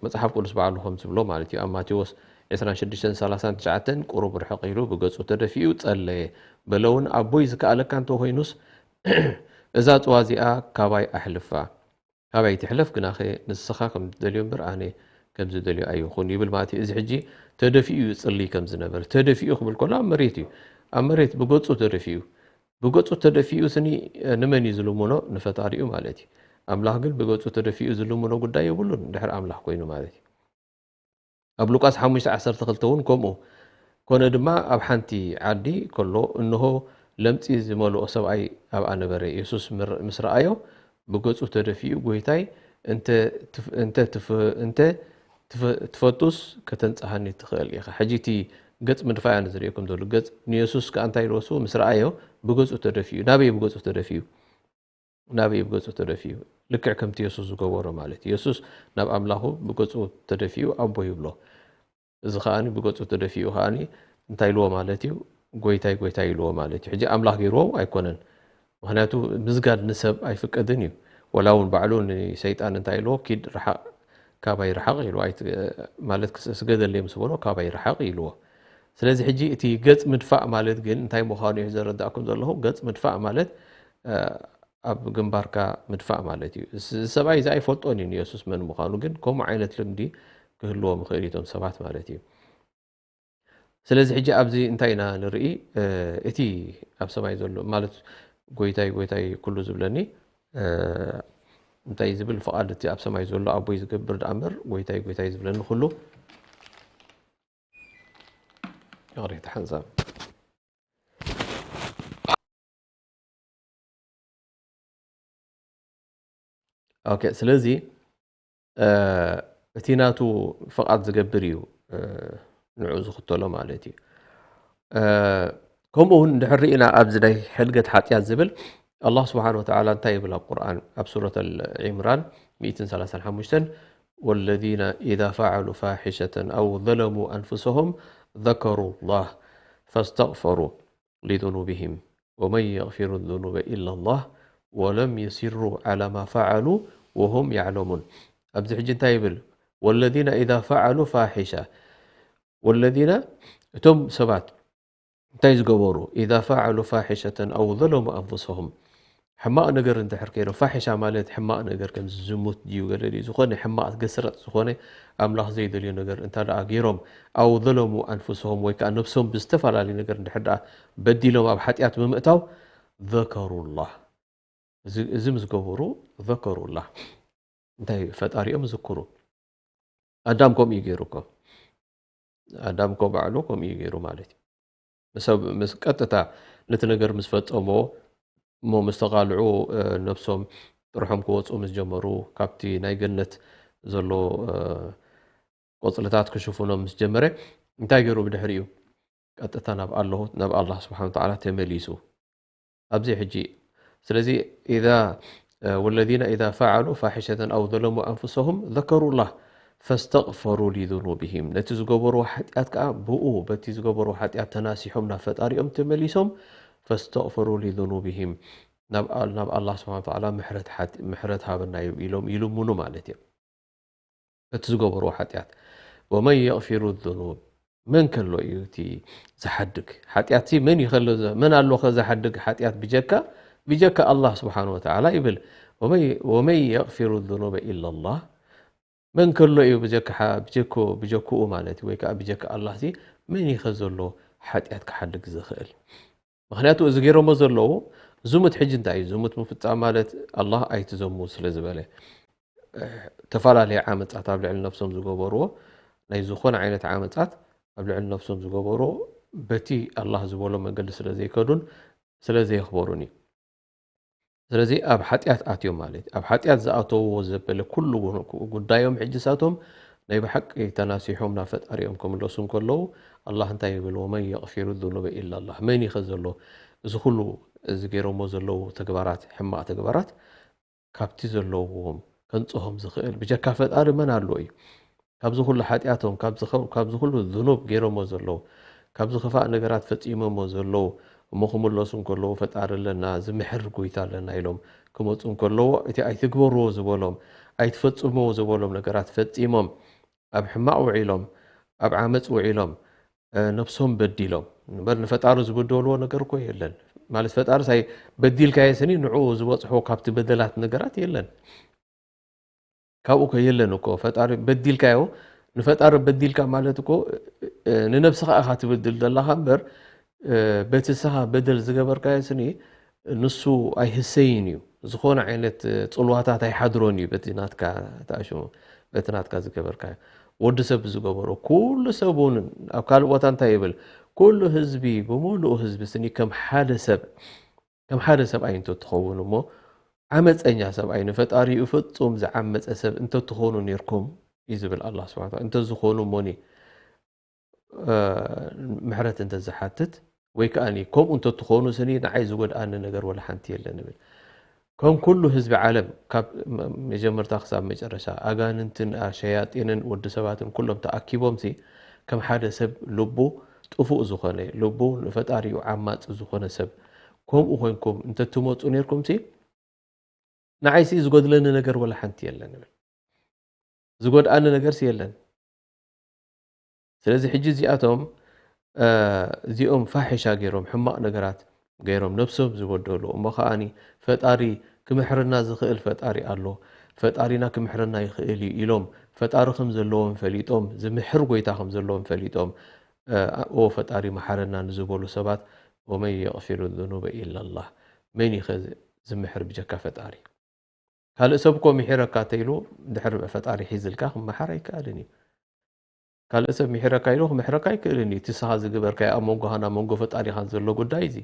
መጽሓፍ ቅዱስ ባዕሉ ከም ዝብሎ ማለት እዩ። ኣብ ማቴዎስ ዕስራን ሽዱሽተን ሰላሳን ትሽዓተን ቁሩብ ርሕቕ ኢሉ ብገጹ ተደፊኡ ጸለየ። በለ እውን ኣቦይ ዝከኣለካ እንተኾይኑስ እዛ ጽዋ እዚኣ ካባይ ኣሕልፋ። ካባይ ትሕለፍ ግናኸ ንስኻ ከም ትደልዮ እምበር ኣነ ከም ዝደልዮ ኣይኹን ይብል ማለት እዩ። እዚ ሕጂ ተደፊኡ ይጽልይ ከም ዝነበረ፣ ተደፊኡ ክብል ከሎ ኣብ መሬት እዩ። ኣብ መሬት ብገጹ ተደፊኡ። ብገጹ ተደፊኡ ስኒ ንመን እዩ ዝልምኖ? ንፈጣሪኡ ማለት እዩ። ኣምላኽ ግን ብገጹ ተደፊኡ ዝልምኖ ጉዳይ የብሉን፣ ድሕሪ ኣምላኽ ኮይኑ ማለት እዩ። ኣብ ሉቃስ ሓሙሽተ ዓሰርተ ክልተ እውን ከምኡ ኮነ ድማ ኣብ ሓንቲ ዓዲ ከሎ እንሆ ለምጺ ዝመልኦ ሰብኣይ ኣብኣ ነበረ። የሱስ ምስ ረኣዮ ብገጹ ተደፊኡ፣ ጎይታይ፣ እንተ ትፈቱስ ከተንጽሃኒ ትኽእል ኢኻ። ሕጂ እቲ ገጽ ምድፋእ እያ ንዝርእየኩም ዘሎ። ገጽ ንየሱስ ከኣ እንታይ ኢልዎ? ምስ ረኣዮ ብገጹ ተደፊኡ። ናበይ ብገጹ ተደፊኡ? ናበይ ብገጹ ተደፊኡ? ልክዕ ከምቲ የሱስ ዝገበሮ ማለት እዩ። የሱስ ናብ ኣምላኹ ብገጹ ተደፊኡ ኣቦ ይብሎ። እዚ ከኣኒ ብገጹ ተደፊኡ ከኣኒ እንታይ ኢልዎ ማለት እዩ? ጎይታይ፣ ጎይታይ ኢልዎ ማለት እዩ። ሕጂ ኣምላኽ ገይርዎ ኣይኮነን። ምኽንያቱ ምስጋድ ንሰብ ኣይፍቀድን እዩ። ወላ እውን ባዕሉ ንሰይጣን እንታይ ኢልዎ? ኪድ ርሓቕ፣ ካባይ ርሓቕ ኢልዎ። ኣይ-፣ ማለት ክስ-፣ ስገደለይ ምስ በሎ ካባይ ርሓቕ ኢልዎ። ስለዚ ሕጂ እቲ ገጽ ምድፋእ ማለት ግን እንታይ ምዃኑ እዩ ዘረዳእኩም ዘለኹ። ገጽ ምድፋእ ማለት፣ እ፣ ኣብ ግንባርካ ምድፋእ ማለት እዩ። እዚ ሰብኣይ እዚ ኣይፈልጦን እዩ ንየሱስ መን ምዃኑ፣ ግን ከምኡ ዓይነት ልምዲ ክህልዎም ይኽእል እዩ እቶም ሰባት ማለት እዩ። ስለዚ ሕጂ ኣብዚ እንታይ ኢና ንርኢ? እ፣ እቲ ኣብ ሰማይ ዘሎ ማለት ጎይታይ፣ ጎይታይ ኩሉ ዝብለኒ፣ እ፣ እንታይ ዝብል ፍቓድ እቲ ኣብ ሰማይ ዘሎ ኣቦይ ዝገብር ደኣ እምበር ጎይታይ፣ ጎይታይ ዝብለኒ ኩሉ ይቕሬታ ሓንሳብ። ኦኬ፣ ስለዚ፣ እ፣ እቲ ናቱ ፍቓድ ዝገብር እዩ፣ እ፣ ንዑ ዝኽተሎ ማለት እዩ። እ፣ ከምኡ እውን እንድሕር ርኢና ኣብዚ ናይ ሕድገት ሓጢኣት ዝብል ኣላህ ስብሓን ወተዓላ እንታይ ይብል ኣብ ቁርኣን? ኣብ ሱረት ኣል ዒምራን ሚእትን ሰላሳን ሓሙሽተን፣ ወለዚነ ኢዛ ፈዓሉ ፋሒሸተን ኣው ዘለሙ ኣንፉሰሁም ዘከሩ ላህ ፈስተግፈሩ ሊዙኑብሂም ወመን የግፊሩ ዙኑበ ኢላ ላህ ወለም ዩሲሩ ዓላ ማ ፈዓሉ وهم يعلمون። ኣብዚ ሕጂ እንታይ ይብል? والذين إذا فعلوا فاحشة والذين እቶም ሰባት እንታይ ዝገበሩ? إذا فعلوا فاحشة أو ظلموا أنفسهم ሕማቕ ነገር እንድሕር ከይዶም ፋሒሻ ማለት ሕማቕ ነገር ከም ዝሙት ድዩ ገለ ድዩ ዝኾነ ሕማቕ ገስረጥ ዝኾነ ኣምላኽ ዘይደልዮ ነገር እንተ ደኣ ገይሮም أو ظلموا أنفسهم ወይ ከዓ ነብሶም ብዝተፈላለዩ ነገር እንድሕር ደኣ በዲሎም ኣብ ሓጢኣት ብምእታው ذكروا الله እዚ ምስ ገበሩ ذكروا الله እንታይ ፈጣሪኦም ዝክሩ ኣዳም ከምኡ እዩ ገይሩ እኮ ኣዳም እኮ ባዕሉ ከምኡ እዩ ገይሩ ማለት እዩ ሰብ ምስ ቀጥታ ነቲ ነገር ምስ ፈጸሞ እሞ ምስ ተቓልዑ ነብሶም ጥርሖም ክወፁ ምስ ጀመሩ ካብቲ ናይ ገነት ዘሎ ቆፅልታት ክሽፍኖም ምስ ጀመረ እንታይ ገይሩ ብድሕሪኡ ቀጥታ ናብ ኣለሁ ናብ ኣላህ ስብሓን ተዓላ ተመሊሱ ኣብዚ ሕጂ ስለዚ إذا والذين إذا فعلوا فاحشة أو ظلموا أنفسهم ذكروا الله فاستغفروا لذنوبهم ነቲ ዝገበርዎ ሓጢኣት ከዓ ብኡ በቲ ዝገበርዎ ሓጢኣት ተናሲሖም ናብ ፈጣሪኦም ተመሊሶም فاستغفروا لذنوبهم ናብ ኣላህ ስብሓን ተዓላ ምሕረት ሃበና ኢሎም ይልምኑ ማለት እዮም እቲ ዝገበርዎ ሓጢኣት ومن يغفر الذنوب መን ከሎ እዩ እቲ ዝሓድግ ሓጢኣት መን ይኸሎ መን ኣሎኸ ዝሓድግ ሓጢኣት ብጀካ ብጀካ ኣላህ ስብሓን ወተዓላ ይብል ومن يغفر الذنوب إلا الله መን ከሎ እዩ ብጀካ ብጀኮ ብጀክኡ ማለት ወይ ከዓ ብጀካ ኣላህ ሲ መን ይኸ ዘሎ ሓጢኣት ክሓድግ ዝኽእል ምክንያቱ እዚ ገይሮሞ ዘለዉ ዝሙት ሕጂ እንታይ እዩ ዝሙት ምፍፃም ማለት ኣላህ ኣይትዘሙ ስለ ዝበለ ተፈላለየ ዓመፃት ኣብ ልዕሊ ነብሶም ዝገበርዎ ናይ ዝኾነ ዓይነት ዓመፃት ኣብ ልዕሊ ነብሶም ዝገበርዎ በቲ ኣላህ ዝበሎ መንገዲ ስለ ዘይከዱን ስለ ዘየኽበሩን እዩ ስለዚ ኣብ ሓጢኣት ኣትዮም ማለት ኣብ ሓጢኣት ዝኣተውዎ ዘበለ ኩሉ ጉዳዮም ሕጂ ሳቶም ናይ ብሓቂ ተናሲሖም ናብ ፈጣሪኦም ክምለሱ እንከለዉ ኣላህ እንታይ ይብል ወመን የቕፊሩ ذኑበ ኢላ ላህ መን ይኸ ዘሎ እዚ ኩሉ እዚ ገይሮሞ ዘለዉ ተግባራት ሕማቕ ተግባራት ካብቲ ዘለዎም ከንጽሆም ዝኽእል ብጀካ ፈጣሪ መን ኣሎ እዩ ካብዚ ኩሉ ሓጢኣቶም ካብዚ ኩሉ ዝኑብ ገይሮሞ ዘለዉ ካብዚ ክፋእ ነገራት ፈጺሞሞ ዘለዉ እሞ ክምለሱ እንከለዉ ፈጣሪ ኣለና ዝምሕር ጎይታ ኣለና ኢሎም ክመፁ እንከለዎ እቲ ኣይትግበርዎ ዝበሎም ኣይትፈጽምዎ ዝበሎም ነገራት ፈጺሞም ኣብ ሕማቕ ውዒሎም ኣብ ዓመፅ ውዒሎም ነብሶም በዲሎም እምበር ንፈጣሪ ዝበደልዎ ነገር እኮ የለን ማለት ፈጣሪ ሳይ በዲልካዮ ስኒ ንዕኡ ዝበፅሖ ካብቲ በደላት ነገራት የለን ካብኡ ከ የለን እኮ ፈጣሪ በዲልካዮ ንፈጣሪ በዲልካ ማለት እኮ ንነብስኻ ኢኻ ትብድል ዘለኻ እምበር በቲ ንስኻ በደል ዝገበርካዮ ስኒ ንሱ ኣይህሰይን እዩ ዝኾነ ዓይነት ፅልዋታት ኣይሓድሮን እዩ በቲ ናትካ ተኣሽሙ በቲ ናትካ ዝገበርካዮ ወዲ ሰብ ዝገበሮ ኩሉ ሰብ እውን ኣብ ካልእ ቦታ እንታይ ይብል ኩሉ ህዝቢ ብምሉኡ ህዝቢ ስኒ ከም ሓደ ሰብ ከም ሓደ ሰብኣይ እንተትኸውን እሞ ዓመፀኛ ሰብኣይ ንፈጣሪኡ ፍፁም ዝዓመፀ ሰብ እንተትኾኑ ነርኩም እዩ ዝብል ኣላ ስብሓ እንተዝኾኑ እሞኒ ምሕረት እንተዝሓትት ወይ ከዓ ከምኡ እንተትኾኑ ስኒ ንዓይ ዝጎድኣኒ ነገር ወላ ሓንቲ የለን ይብል ከም ኩሉ ህዝቢ ዓለም ካብ መጀመርታ ክሳብ መጨረሻ ኣጋንንትን ሸያጢንን ወዲ ሰባትን ኩሎም ተኣኪቦም ሲ ከም ሓደ ሰብ ልቡ ጥፉእ ዝኾነ ልቡ ንፈጣሪኡ ዓማፂ ዝኾነ ሰብ ከምኡ ኮይንኩም እንተትመፁ ነርኩም ሲ ንዓይሲ ዝጎድለኒ ነገር ወላ ሓንቲ የለን ይብል ዝጎድኣኒ ነገርሲ የለን ስለዚ ሕጂ እዚኣቶም እዚኦም ፋሒሻ ገይሮም ሕማቕ ነገራት ገይሮም ነብሶም ዝበደሉ እሞ ከዓኒ ፈጣሪ ክምሕርና ዝኽእል ፈጣሪ ኣሎ ፈጣሪና ክምሕረና ይኽእል እዩ ኢሎም ፈጣሪ ከም ዘለዎም ፈሊጦም ዝምሕር ጎይታ ከም ዘለዎም ፈሊጦም ኦ ፈጣሪ መሓረና ንዝበሉ ሰባት ወመን የቕፊሩ ذኑበ ኢላ ላህ መን ይኸ ዝምሕር ብጀካ ፈጣሪ ካልእ ሰብ እኮ ምሒረካ ተይሉ ድሕር ፈጣሪ ሒዝልካ ክመሓር ኣይከኣልን እዩ ካልእ ሰብ ምሒረካ ኢሉ ክምሕረካ ኣይክእልን እዩ እቲ ስኻ ዝግበርካዮ ኣብ መንጎኻን ኣብ መንጎ ፈጣሪኻን ዘሎ ጉዳይ እዚ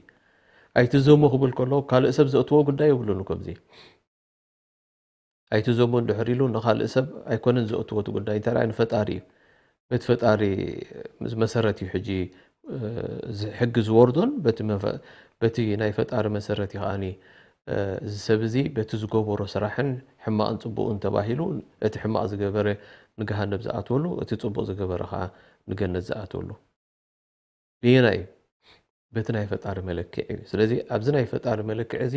ኣይትዘሙ ክብል ከሎ ካልእ ሰብ ዘእትዎ ጉዳይ የብሉን እኮ እዚ ኣይትዘሙ እንድሕር ኢሉ ንኻልእ ሰብ ኣይኮነን ዘእትዎ እቲ ጉዳይ እንታይ ንፈጣሪ እዩ በቲ ፈጣሪ መሰረት እዩ ሕጂ ሕጊ ዝወርዶን በቲ ናይ ፈጣሪ መሰረት እዩ ከዓኒ እዚ ሰብ እዚ በቲ ዝገበሮ ስራሕን ሕማቕን ፅቡቕን ተባሂሉ እቲ ሕማቕ ዝገበረ ንገሃነብ ዝኣትወሉ እቲ ፅቡቕ ዝገበረ ከዓ ንገነት ዝኣትወሉ ብየና እዩ በቲ ናይ ፈጣሪ መለክዕ እዩ ስለዚ ኣብዚ ናይ ፈጣሪ መለክዕ እዚ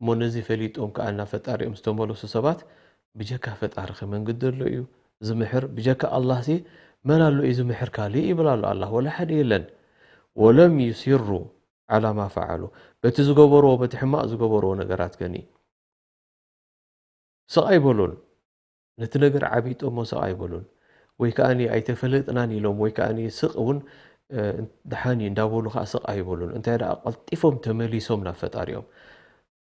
እሞ ነዚ ፈሊጦም ከዓ ናብ ፈጣሪኦም ዝተመለሱ ሰባት ብጀካ ፈጣሪ ከመንግዲ ኣሎ እዩ ዝምሕር? ብጀካ ኣላህ ሲ መን ኣሎ እዩ ዝምሕር ካልእ ይብል ኣሎ ኣላህ። ወላ ሓደ የለን። ወለም ዩሲሩ ዓላ ማ ፈዓሉ፣ በቲ ዝገበርዎ፣ በቲ ሕማቕ ዝገበርዎ ነገራት ከኒ ስቕ ኣይበሉን። ነቲ ነገር ዓቢጦሞ ስቕ ኣይበሉን። ወይ ከኣኒ ኣይተፈለጥናን ኢሎም፣ ወይ ከኣኒ ስቕ እውን፣ እ፣ ደሓን እዩ እንዳበሉ ከኣ ስቕ ኣይበሉን። እንታይ ደኣ ቀልጢፎም ተመሊሶም ናብ ፈጣሪኦም።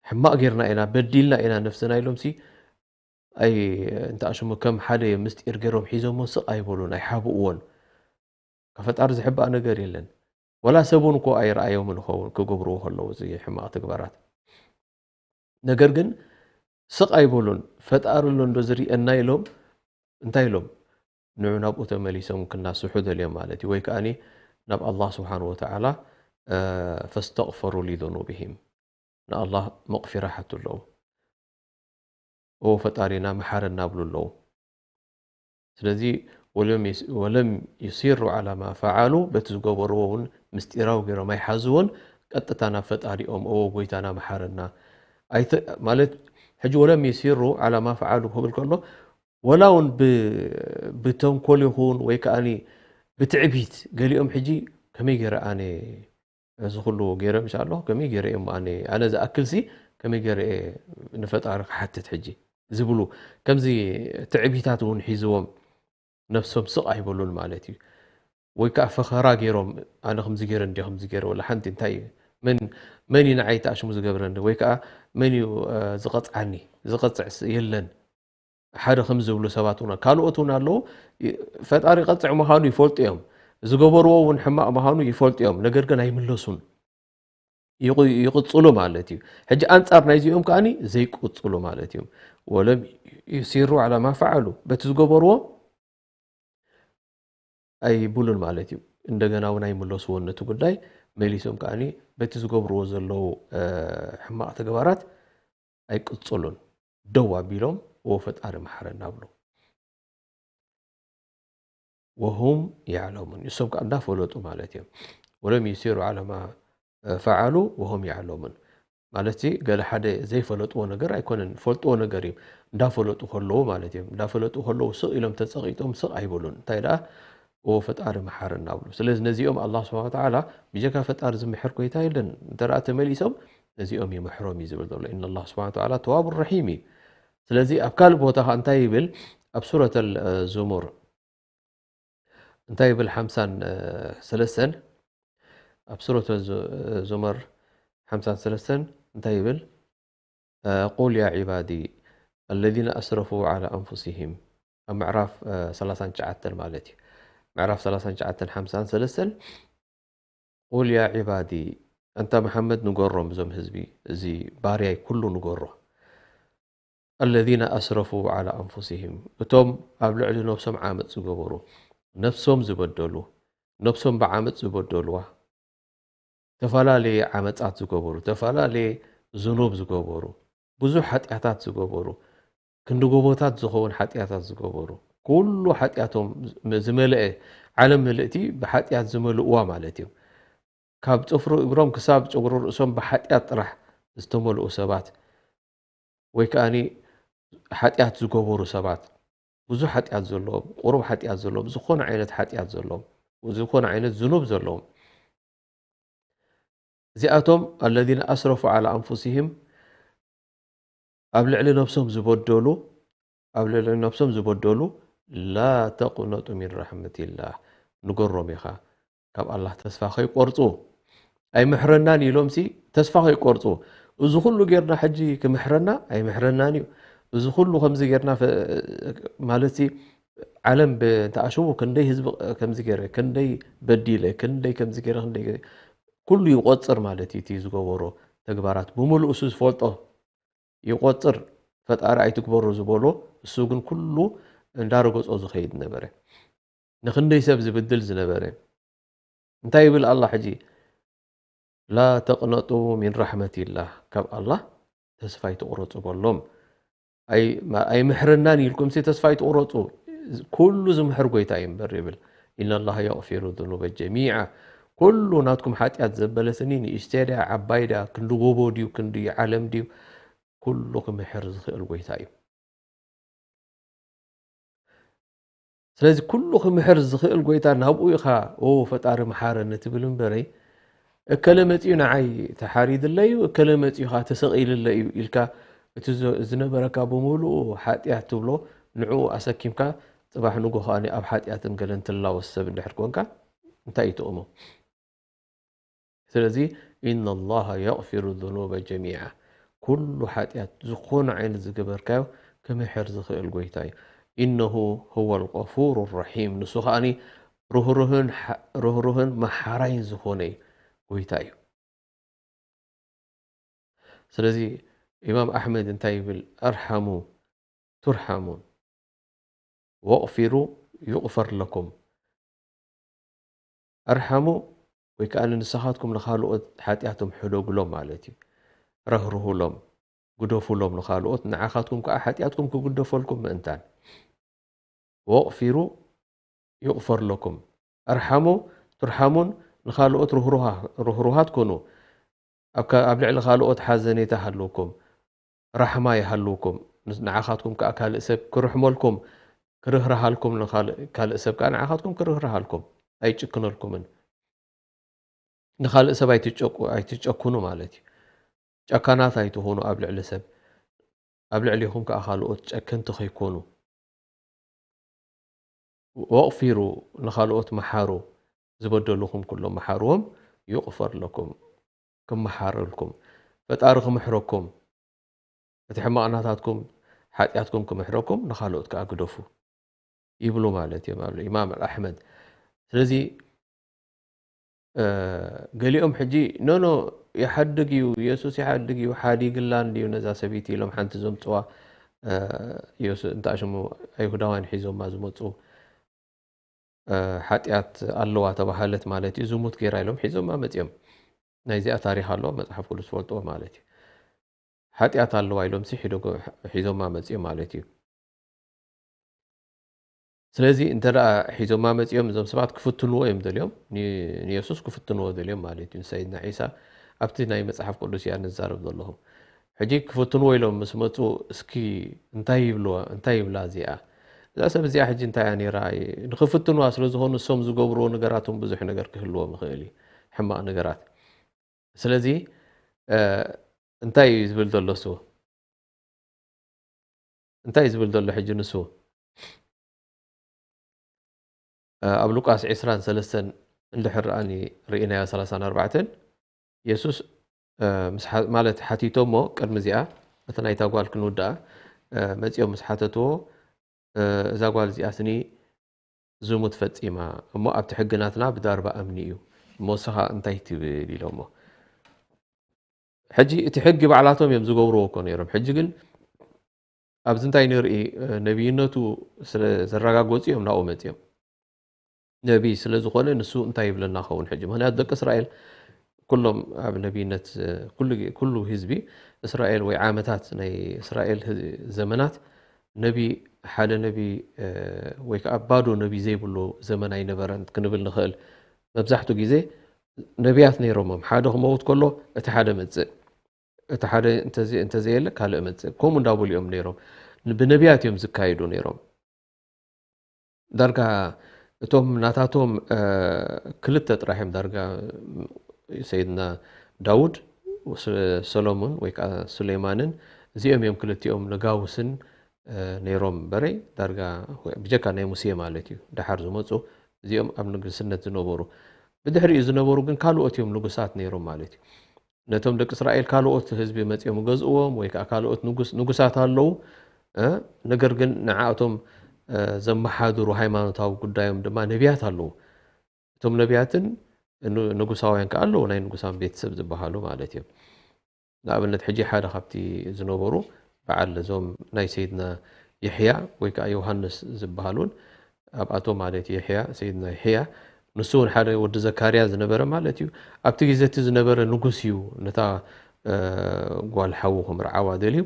ሕማቕ ጌርና ኢና፣ በዲልና ኢና ነፍስና ኢሎም ሲ፣ ኣይ፣ እንተ ኣሽሙ ከም ሓደ ምስጢር ገይሮም ሒዞሞ ስቕ ኣይበሉን፣ ኣይሓብእዎን። ካብ ፈጣሪ ዝሕባእ ነገር የለን። ወላ ሰብ እውን እኮ ኣይረኣዮምን ይኸውን ክገብርዎ ከለዉ እዚ ሕማቕ ተግባራት። ነገር ግን ስቕ ኣይበሉን። ፈጣሪ ኣሎ እንዶ ዝርእየና ኢሎም፣ እንታይ ኢሎም? ንዑ ናብኡ ተመሊሶም ክናስሑ ደልዮም ማለት እዩ። ወይ ከኣኒ ናብ ኣላህ ስብሓን ወተዓላ፣ እ፣ ፈስተቕፈሩ ሊዙኑብሂም፣ ንኣላህ መቕፊራ ሓቱ ኣለዉ። ኦ ፈጣሪና መሓረና ብሉ ኣለዉ። ስለዚ ወለም ዩስ-፣ ወለም ዩሲሩ ዓላ ማ ፈዓሉ፣ በቲ ዝገበርዎ እውን ምስጢራዊ ገይሮም ኣይሓዝዎን። ቀጥታ ናብ ፈጣሪኦም፣ ኦ ጎይታና መሓረና። ኣይተ-፣ ማለት ሕጂ ወለም ዩሲሩ ዓላ ማ ፈዓሉ ክብል ከሎ፣ ወላ እውን ብ-፣ ብተንኮል ይኹን ወይ ከኣኒ ብትዕቢት፣ ገሊኦም ሕጂ ከመይ ገይረ ኣነ እዚ ኩሉ ገይረ ምሽ ኣሎ፣ ከመይ ገይረ እየ እሞ ኣነ፣ ኣነ ዝኣክልሲ ከመይ ገይረ እየ ንፈጣሪ ክሓትት ሕጂ ዝብሉ፣ ከምዚ ትዕቢታት እውን ሒዝዎም ነብሶም ስቕ ኣይበሉን ማለት እዩ። ወይ ከዓ ፈኸራ ገይሮም፣ ኣነ ከምዚ ገይረ እንዲ ከምዚ ገይረ፣ ወላ ሓንቲ እንታይ እዩ፣ መን፣ መን እዩ ንዓይ ተኣሽሙ ዝገብረኒ? ወይ ከዓ መን እዩ፣ እ፣ ዝቐጽዓኒ? ዝቐጽዕስ የለን። ሓደ ከም ዝብሉ ሰባት እውን፣ ካልኦት እውን ኣለዉ። ይ-፣ ፈጣሪ ቀጽዕ ምዃኑ ይፈልጡ እዮም። ዝገበርዎ እውን ሕማቕ ምዃኑ ይፈልጡ እዮም። ነገር ግን ኣይምለሱን። ይቕ-፣ ይቕጽሉ ማለት እዩ። ሕጂ ኣንጻር ናይዚኦም ከኣኒ ዘይቅጽሉ ማለት እዮም። ወለም ዩሲሩ ዓላ ማ ፈዓሉ፣ በቲ ዝገበርዎ ኣይብሉን ማለት እዩ። እንደገና እውን ኣይምለስዎን ነቲ ጉዳይ። መሊሶም ከኣኒ በቲ ዝገብርዎ ዘለዉ፣ እ፣ ሕማቕ ተግባራት ኣይቅጽሉን። ደው ኣቢሎም፣ "ዎ ፈጣሪ መሓረና" ብሉ። ወሁም ያዕለሙን፣ ንሶም ከኣ እንዳፈለጡ ማለት እዮም። ወለም ዩሲሩ ዓላ ማ ፈዓሉ ወሁም ያዕለሙን። ማለት ሲ፣ ገለ ሓደ ዘይፈለጥዎ ነገር ኣይኮነን፣ ፈልጥዎ ነገር እዩ። እንዳፈለጡ ከለዉ ማለት እዮም። እንዳፈለጡ ከለዉ ስቕ ኢሎም ተጸቒጦም ስቕ ኣይበሉን። እንታይ ደኣ? "ኦ ፈጣሪ መሓረና" ብሉ። ስለዚ ነዚኦም ኣላህ ስብሓነ ወተዓላ ብጀካ ፈጣሪ ዝምሕር ጎይታ የለን። እንተ ደኣ ተመሊሶም ነዚኦም ይምሕሮም እዩ ዝብል ዘሎ። ኢነ ኣላህ ስብሓነ ወተዓላ ተዋቡ ረሒም እዩ። ስለዚ ኣብ ካልእ ቦታ ኸኣ እንታይ ይብል? ኣብ ሱረት ኣል-፣ እ፣ ዙሙር እንታይ ይብል? ሓምሳን ሰለስተን፣ ኣብ ሱረት ዙ-፣ ዙመር ሓምሳን ሰለስተን እንታይ ይብል? እ፣ ቁል ያ ዒባዲ ኣለዚነ ኣስረፉ ዓላ ኣንፉሲሂም፣ ኣብ ምዕራፍ፣ እ፣ ሰላሳን ትሽዓተን ማለት እዩ። ምዕራፍ ሰላሳን ትሽዓተን ሓምሳን ሰለስተን፣ ቁል ያ ዒባዲ፣ ኣንታ መሓመድ ንገሮም፣ እዞም ህዝቢ፣ እዚ ባርያይ ኩሉ ንገሮ። ኣለዚነ ኣስረፉ ዓላ ኣንፉሲሂም፣ እቶም ኣብ ልዕሊ ነብሶም ዓመጽ ዝገበሩ፣ ነብሶም ዝበደሉ፣ ነብሶም ብዓመጽ ዝበደልዋ፣ ተፈላለየ ዓመጻት ዝገበሩ፣ ተፈላለየ ዝኑብ ዝገበሩ፣ ብዙሕ ሓጢኣታት ዝገበሩ፣ ክንዲ ጎቦታት ዝኸውን ሓጢኣታት ዝገበሩ፣ ኩሉ ሓጢኣቶም ዝመልአ፣ ዓለም ምልእቲ ብሓጢኣት ዝመልእዋ ማለት እዩ። ካብ ጽፍሪ እግሮም ክሳብ ጨጉሪ ርእሶም ብሓጢኣት ጥራሕ ዝተመልኡ ሰባት፣ ወይ ከኣኒ ሓጢኣት ዝገበሩ ሰባት፣ ብዙሕ ሓጢኣት ዘለዎም፣ ቁሩብ ሓጢኣት ዘለዎም፣ ዝኾነ ዓይነት ሓጢኣት ዘለዎም፣ ዝኾነ ዓይነት ዝኑብ ዘለዎም፣ እዚኣቶም ኣለዚነ ኣስረፉ ዓላ ኣንፉሲሂም፣ ኣብ ልዕሊ ነብሶም ዝበደሉ፣ ኣብ ልዕሊ ነብሶም ዝበደሉ፣ ላ ተቅነጡ ሚን ረሕመቲላህ፣ ንገሮም ኢኻ፣ ካብ ኣላህ ተስፋ ከይቆርጹ፣ ኣይምሕረናን ኢሎምሲ ተስፋ ከይቆርጹ፣ እዚ ኩሉ ጌርና ሕጂ ክምሕረና ኣይምሕረናን እዩ። እዚ ኩሉ ከምዚ ጌርና ፈ-፣ ማለትሲ ዓለም ብ-፣ እንተ ኣሽሙ ክንደይ ህዝቢ ከምዚ ገይረ፣ ክንደይ በዲለ፣ ክንደይ ከምዚ ገይረ፣ ክንደይ ገይረ፣ ኩሉ ይቆጽር ማለት እዩ። እቲ ዝገበሮ ተግባራት ብምሉእ እሱ ዝፈልጦ ይቆጽር። ፈጣሪ ኣይትግበሮ ዝበሎ፣ እሱ ግን ኩሉ እንዳረገጾ ዝኸይድ ነበረ። ንክንደይ ሰብ ዝብድል ዝነበረ። እንታይ ይብል ኣላህ ሕጂ? ላ ተቅነጡ ሚን ረሕመቲላህ፣ ካብ ኣላህ ተስፋ ኣይትቁረጹ በሎም። ኣይ-፣ ማ-፣ ኣይምሕረናን ኢልኩምሲ ተስፋ ኣይትቁረጹ። ኩሉ ዝምሕር ጎይታ እዩ እምበር ይብል። ኢነላህ የግፊሩ ዙኑበ ጀሚዓ። ኩሉ ናትኩም ሓጢኣት ዘበለስኒ ንእሽተይ ድያ፣ ዓባይ ድያ፣ ክንዲ ጎቦ ድዩ፣ ክንዲ ዓለም ድዩ፣ ኩሉ ክምሕር ዝኽእል ጎይታ እዩ። ስለዚ ኩሉ ክምሕር ዝኽእል ጎይታ ናብኡ ኢኻ፣ "ኦ ፈጣሪ መሓረኒ" ትብል እምበረይ፣ "እከለ መጺኡ ንዓይ ተሓሪድለይ እዩ፣ እከለ መጺኡ ኸኣ ተሰቒልለይ እዩ" ኢልካ እቲ ዝ-፣ ዝነበረካ ብምሉኡ ሓጢኣት ትብሎ ንዕኡ ኣሰኪምካ ጽባሕ ንጎ ከኣ ኣብ ሓጢኣትን ገለን ትላወስ ሰብ እንድሕር ኮንካ እንታይ እዩ ጥቕሙ? ስለዚ "ኢነ ላሃ የግፊሩ ዙኑበ ጀሚዓ" ኩሉ ሓጢኣት ዝኾነ ዓይነት ዝገበርካዮ ክምሕር ዝኽእል ጎይታ እዩ። "ኢነሁ ሁወል ገፉሩ ረሒም" ንሱ ከኣኒ ርህሩህን ሓ-፣ ርህሩህን መሓራይን ዝኾነ ጎይታ እዩ። ስለዚ ኢማም ኣሕመድ እንታይ ይብል? "ኣርሓሙ ቱርሓሙን ወቕፊሩ ዩቕፈር ለኩም" ኣርሓሙ ወይ ከኣ ንስኻትኩም ንኻልኦት ሓጢኣቶም ሕደጉሎም ማለት እዩ። ረህርሁሎም፣ ግደፉሎም ንኻልኦት፣ ንዓኻትኩም ከኣ ሓጢኣትኩም ክግደፈልኩም ምእንታን። ወቕፊሩ ዩቕፈር ለኩም። ኣርሓሙ ቱርሓሙን ንኻልኦት ርህሩሃ-፣ ርህሩሃት ኩኑ። ኣብ ከ-፣ ኣብ ልዕሊ ካልኦት ሓዘኔታ ሃልውኩም፣ ራሕማ ይሃልውኩም። ንስ-፣ ንዓኻትኩም ከኣ ካልእ ሰብ ክርሕመልኩም፣ ክርህርሃልኩም፣ ንኻልእ፣ ካልእ ሰብ ከኣ ንዓኻትኩም ክርህርሃልኩም። ኣይጭክነልኩምን። ንኻልእ ሰብ ኣይትጨቁ-፣ ኣይትጨክኑ ማለት እዩ። ጨካናት ኣይትኹኑ ኣብ ልዕሊ ሰብ። ኣብ ልዕሊኹም ከኣ ካልኦት ጨከንቲ ከይኮኑ። ወቕፊሩ ንኻልኦት መሓሩ፣ ዝበደሉኹም ኩሎም መሓርዎም፣ ዩቕፈር ለኩም፣ ክመሓረልኩም፣ ፈጣሪ ክምሕረኩም፣ እቲ ሕማቕ ናታትኩም ሓጢኣትኩም ክምሕረኩም፣ ንኻልኦት ከኣ ግደፉ ይብሉ ማለት እዮም ኣብ ኢማም ኣሕመድ። ስለዚ እ፣ ገሊኦም ሕጂ "ኖ፣ ኖ፣ ይሓድግ እዩ፣ የሱስ ይሓድግ እዩ፣ ሓዲግላ እንድዩ ነዛ ሰበይቲ" ኢሎም ሓንቲ ዘምጽዋ፣ እ፣ የሱ-፣ እንታ ሽሙ ኣይሁዳውያን ሒዞማ ዝመጹ፣ እ፣ ሓጢኣት ኣለዋ ተባሃለት ማለት እዩ፣ ዝሙት ገይራ ኢሎም ሒዞማ መጺኦም። ናይዚኣ ታሪኽ ኣለዋ፣ መጽሓፍ ቅዱስ ትፈልጥዎ ማለት እዩ። ሓጢኣት ኣለዋ ኢሎም ሲ ሒዶ-፣ ሒዞማ መጺኦም ማለት እዩ። ስለዚ እንተ ደኣ ሒዞማ መጺኦም እዞም ሰባት ክፍትንዎ እዮም ደልዮም፣ ን-፣ ንየሱስ ክፍትንዎ ደልዮም ማለት እዩ። ንሰይድና ዒሳ ኣብቲ ናይ መጽሓፍ ቅዱስ እያ ንዛረብ ዘለኹ። ሕጂ ክፍትንዎ ኢሎም ምስ መጹ፣ እስኪ እንታይ ይብልዋ፣ እንታይ ይብላ እዚኣ? እዛ ሰብ እዚኣ ሕጂ እንታይ እያ ነይራ? ንኽፍትንዋ ስለ ዝኾኑ እሶም ዝገብርዎ ነገራት እውን ብዙሕ ነገር ክህልዎም ይኽእል እዩ፣ ሕማቕ ነገራት። ስለዚ፣ እ፣ እንታይ እዩ ዝብል ዘሎ እሱ? እንታይ እዩ ዝብል ዘሎ ሕጂ ንሱ? እ፣ ኣብ ሉቃስ ዕስራን ሰለስተን እንድሕር ደኣኒ ርኢናዮ፣ ሰላሳን ኣርባዕተን፣ የሱስ፣ እ፣ ምስ ሓ-፣ ማለት ሓቲቶሞ ቅድሚ እዚኣ፣ እቲ ናይታ ጓል ክንውድኣ፣ እ፣ መጺኦም ምስ ሓተትዎ፣ እ፣ እዛ ጓል እዚኣስኒ ዝሙት ፈጺማ፣ እሞ ኣብቲ ሕጊ ናትና ብዳርባ እምኒ እዩ፣ እሞ ንስኻ እንታይ ትብል? ኢሎሞ። ሕጂ እቲ ሕጊ ባዕላቶም እዮም ዝገብርዎ እኮ ነይሮም። ሕጂ ግን ኣብዚ እንታይ ንርኢ? እ፣ ነቢይነቱ ስለ ዘረጋገጹ እዮም ናብኡ መጺኦም። ነቢይ ስለ ዝኾነ ንሱ እንታይ ይብለና ኸውን ሕጂ? ምኽንያቱ ደቂ እስራኤል ኩሎም ኣብ ነቢይነት፣ እ፣ ኩሉ፣ ኩሉ ህዝቢ እስራኤል ወይ ዓመታት ናይ እስራኤል ህዝ-፣ ዘመናት ነቢ፣ ሓደ ነቢ፣ እ፣ ወይ ከኣ ባዶ ነቢ ዘይብሉ ዘመን ኣይነበረን ክንብል ንኽእል። መብዛሕትኡ ግዜ ነቢያት ነይሮሞም። ሓደ ክመውት ከሎ እቲ ሓደ መጽእ። እቲ ሓደ እንተዘ-፣ እንተዘየለ ካልእ መጽእ። ከምኡ እንዳበሉ እዮም ነይሮም። ን-፣ ብነቢያት እዮም ዝካየዱ ነይሮም። ዳርጋ እቶም ናታቶም፣ እ፣ ክልተ ጥራሕ እዮም ዳርጋ፣ ሰይድና ዳውድ፣ ስ-፣ ሰሎሞን ወይ ከኣ ሱሌማንን፣ እዚኦም እዮም ክልቲኦም ነጋውስን፣ እ፣ ነይሮም እምበረይ፣ ዳርጋ ብጀካ ናይ ሙሴ ማለት እዩ፣ ደሓር ዝመጹ፣ እዚኦም ኣብ ንግስነት ዝነበሩ። ብድሕሪኡ ዝነበሩ ግን ካልኦት እዮም ንጉሳት ነይሮም ማለት እዩ። ነቶም ደቂ እስራኤል ካልኦት ህዝቢ መጺኦም ይገዝእዎም ወይ ከኣ ካልኦት ንጉስ-፣ ንጉሳት ኣለዉ። እ፣ ነገር ግን ንዓኣቶም፣ እ፣ ዘመሓድሩ ሃይማኖታዊ ጉዳዮም ድማ ነቢያት ኣለዉ። እቶም ነቢያትን ን-፣ ንጉሳውያን ከኣ ኣለዉ፣ ናይ ንጉሳን ቤተሰብ ዝበሃሉ ማለት እዮም። ንኣብነት ሕጂ ሓደ ካብቲ ዝነበሩ በዓል እዞም ናይ ሰይድና የሕያ ወይ ከኣ ዮሃንስ ዝበሃሉን ኣብኣቶም ማለት እዩ። የሕያ፣ ሰይድና የሕያ ንሱ እውን ሓደ ወዲ ዘካርያ ዝነበረ ማለት እዩ። ኣብቲ ግዜ እቲ ዝነበረ ንጉስ እዩ ነታ፣ እ፣ ጓል ሓዉ ክምርዓዋ ደልዩ።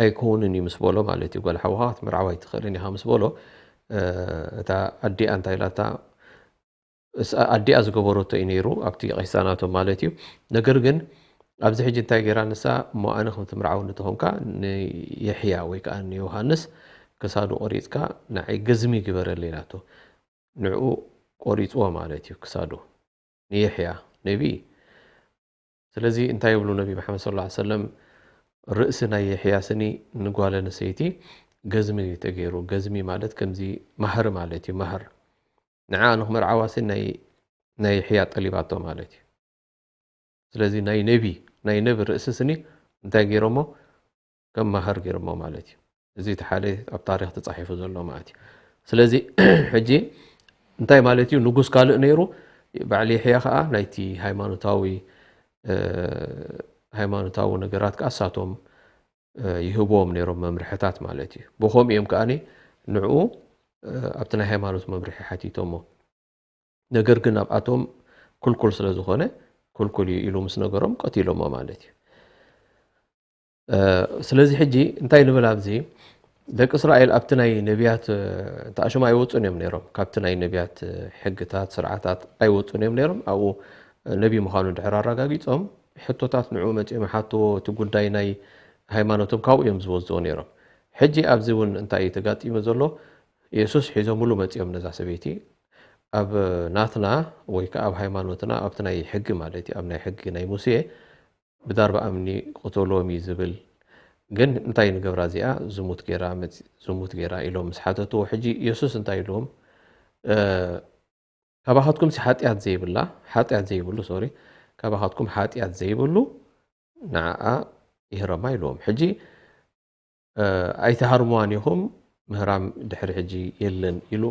ኣይከውንን እዩ ምስ በሎ ማለት እዩ። ጓል ሓውኻ ክትምርዓው ኣይትኽእልን ኢኻ ምስ በሎ፣ እ፣ እታ ኣዲኣ እንታይ ኢላታ? እስ-፣ ኣዲኣ ዝገበረቶ እዩ ነይሩ ኣብቲ ቀይሳ ናቶም ማለት እዩ። ነገር ግን ኣብዚ ሕጂ እንታይ ገይራ ንሳ? እሞ ኣነ ከም ትምርዓው እንተኾንካ ንየሕያ ወይ ከኣ ንዮሃንስ ክሳዱ ቆሪጽካ ንዓይ ገዝሚ ግበረለይ ኢላቶ። ንዕኡ ቆሪጽዎ ማለት እዩ ክሳዱ። ንየሕያ ነቢ። ስለዚ እንታይ ይብሉ ነቢ መሓመድ ሰለላሁ ዐለይሂ ወሰለም፣ ርእሲ ናይ የሕያ ስኒ ንጓል ኣንስተይቲ ገዝሚ ተገይሩ። ገዝሚ ማለት ከምዚ ማህር ማለት እዩ፣ ማህር። ንዓ ንኽመርዓዋ ስኒ ናይ፣ ናይ የሕያ ጠሊባቶ ማለት እዩ። ስለዚ ናይ ነቢ፣ ናይ ነቢ ርእሲ ስኒ እንታይ ገይሮሞ? ከም ማህር ገይሮሞ ማለት እዩ። እዚ እቲ ሓደ ኣብ ታሪኽ ተጻሒፉ ዘሎ ማለት እዩ። ስለዚ ሕጂ እንታይ ማለት እዩ? ንጉስ ካልእ ነይሩ፣ በዓል የሕያ ኸዓ ናይቲ ሃይማኖታዊ፣ እ፣ ሃይማኖታዊ ነገራት ከኣ እሳቶም፣ እ፣ ይህብዎም ነይሮም መምርሕታት ማለት እዩ። ብኸምኡ እዮም ከኣ ንዕኡ፣ እ፣ ኣብቲ ናይ ሃይማኖት መምርሒ ሓቲቶሞ። ነገር ግን ኣብኣቶም ክልኩል ስለ ዝኾነ፣ ክልኩል እዩ ኢሉ ምስ ነገሮም ቀቲሎሞ ማለት እዩ። እ፣ ስለዚ ሕጂ እንታይ ንብል ኣብዚ? ደቂ እስራኤል ኣብቲ ናይ ነቢያት፣ እ፣ ተኣሽሙ ኣይወጹን እዮም ነይሮም። ካብቲ ናይ ነቢያት፣ እ፣ ሕግታት፣ ስርዓታት ኣይወጹን እዮም ነይሮም። ኣብኡ፣ እ፣ ነቢ ምዃኑ ድሕር ኣረጋጊጾም፣ ሕቶታት ንዑ መጺኦም ይሓትዎ፣ እቲ ጉዳይ ናይ ሃይማኖቶም ካብኡ እዮም ዝወዝዎ ነይሮም። ሕጂ ኣብዚ እውን እንታይ እዩ ተጋጢሙ ዘሎ? የሱስ ሒዞምሉ መጺኦም ነዛ ሰበይቲ። ኣብ ናትና ወይ ከኣ ኣብ ሃይማኖትና፣ ኣብቲ ናይ ሕጊ ማለት እዩ፣ ኣብ ናይ ሕጊ ናይ ሙሴ ብዳርባ እምኒ ቅተሎም እዩ ዝብል። ግን እንታይ ንገብራ እዚኣ? ዝሙት ገይራ መጽ-፣ ዝሙት ገይራ ኢሎም ምስ ሓተትዎ፣ ሕጂ የሱስ እንታይ ኢልዎም? እ፣ ካባኻትኩም ሲ ሓጢኣት ዘይብላ፣ ሓጢኣት ዘይብሉ፣ ሶሪ፣ ካባኻትኩም ሓጢኣት ዘይብሉ ንዓኣ ይህረማ ኢልዎም። ሕጂ፣ እ፣ ኣይትሃርምዋን ኢኹም፣ ምህራም ድሕሪ ሕጂ የለን ኢሉ፣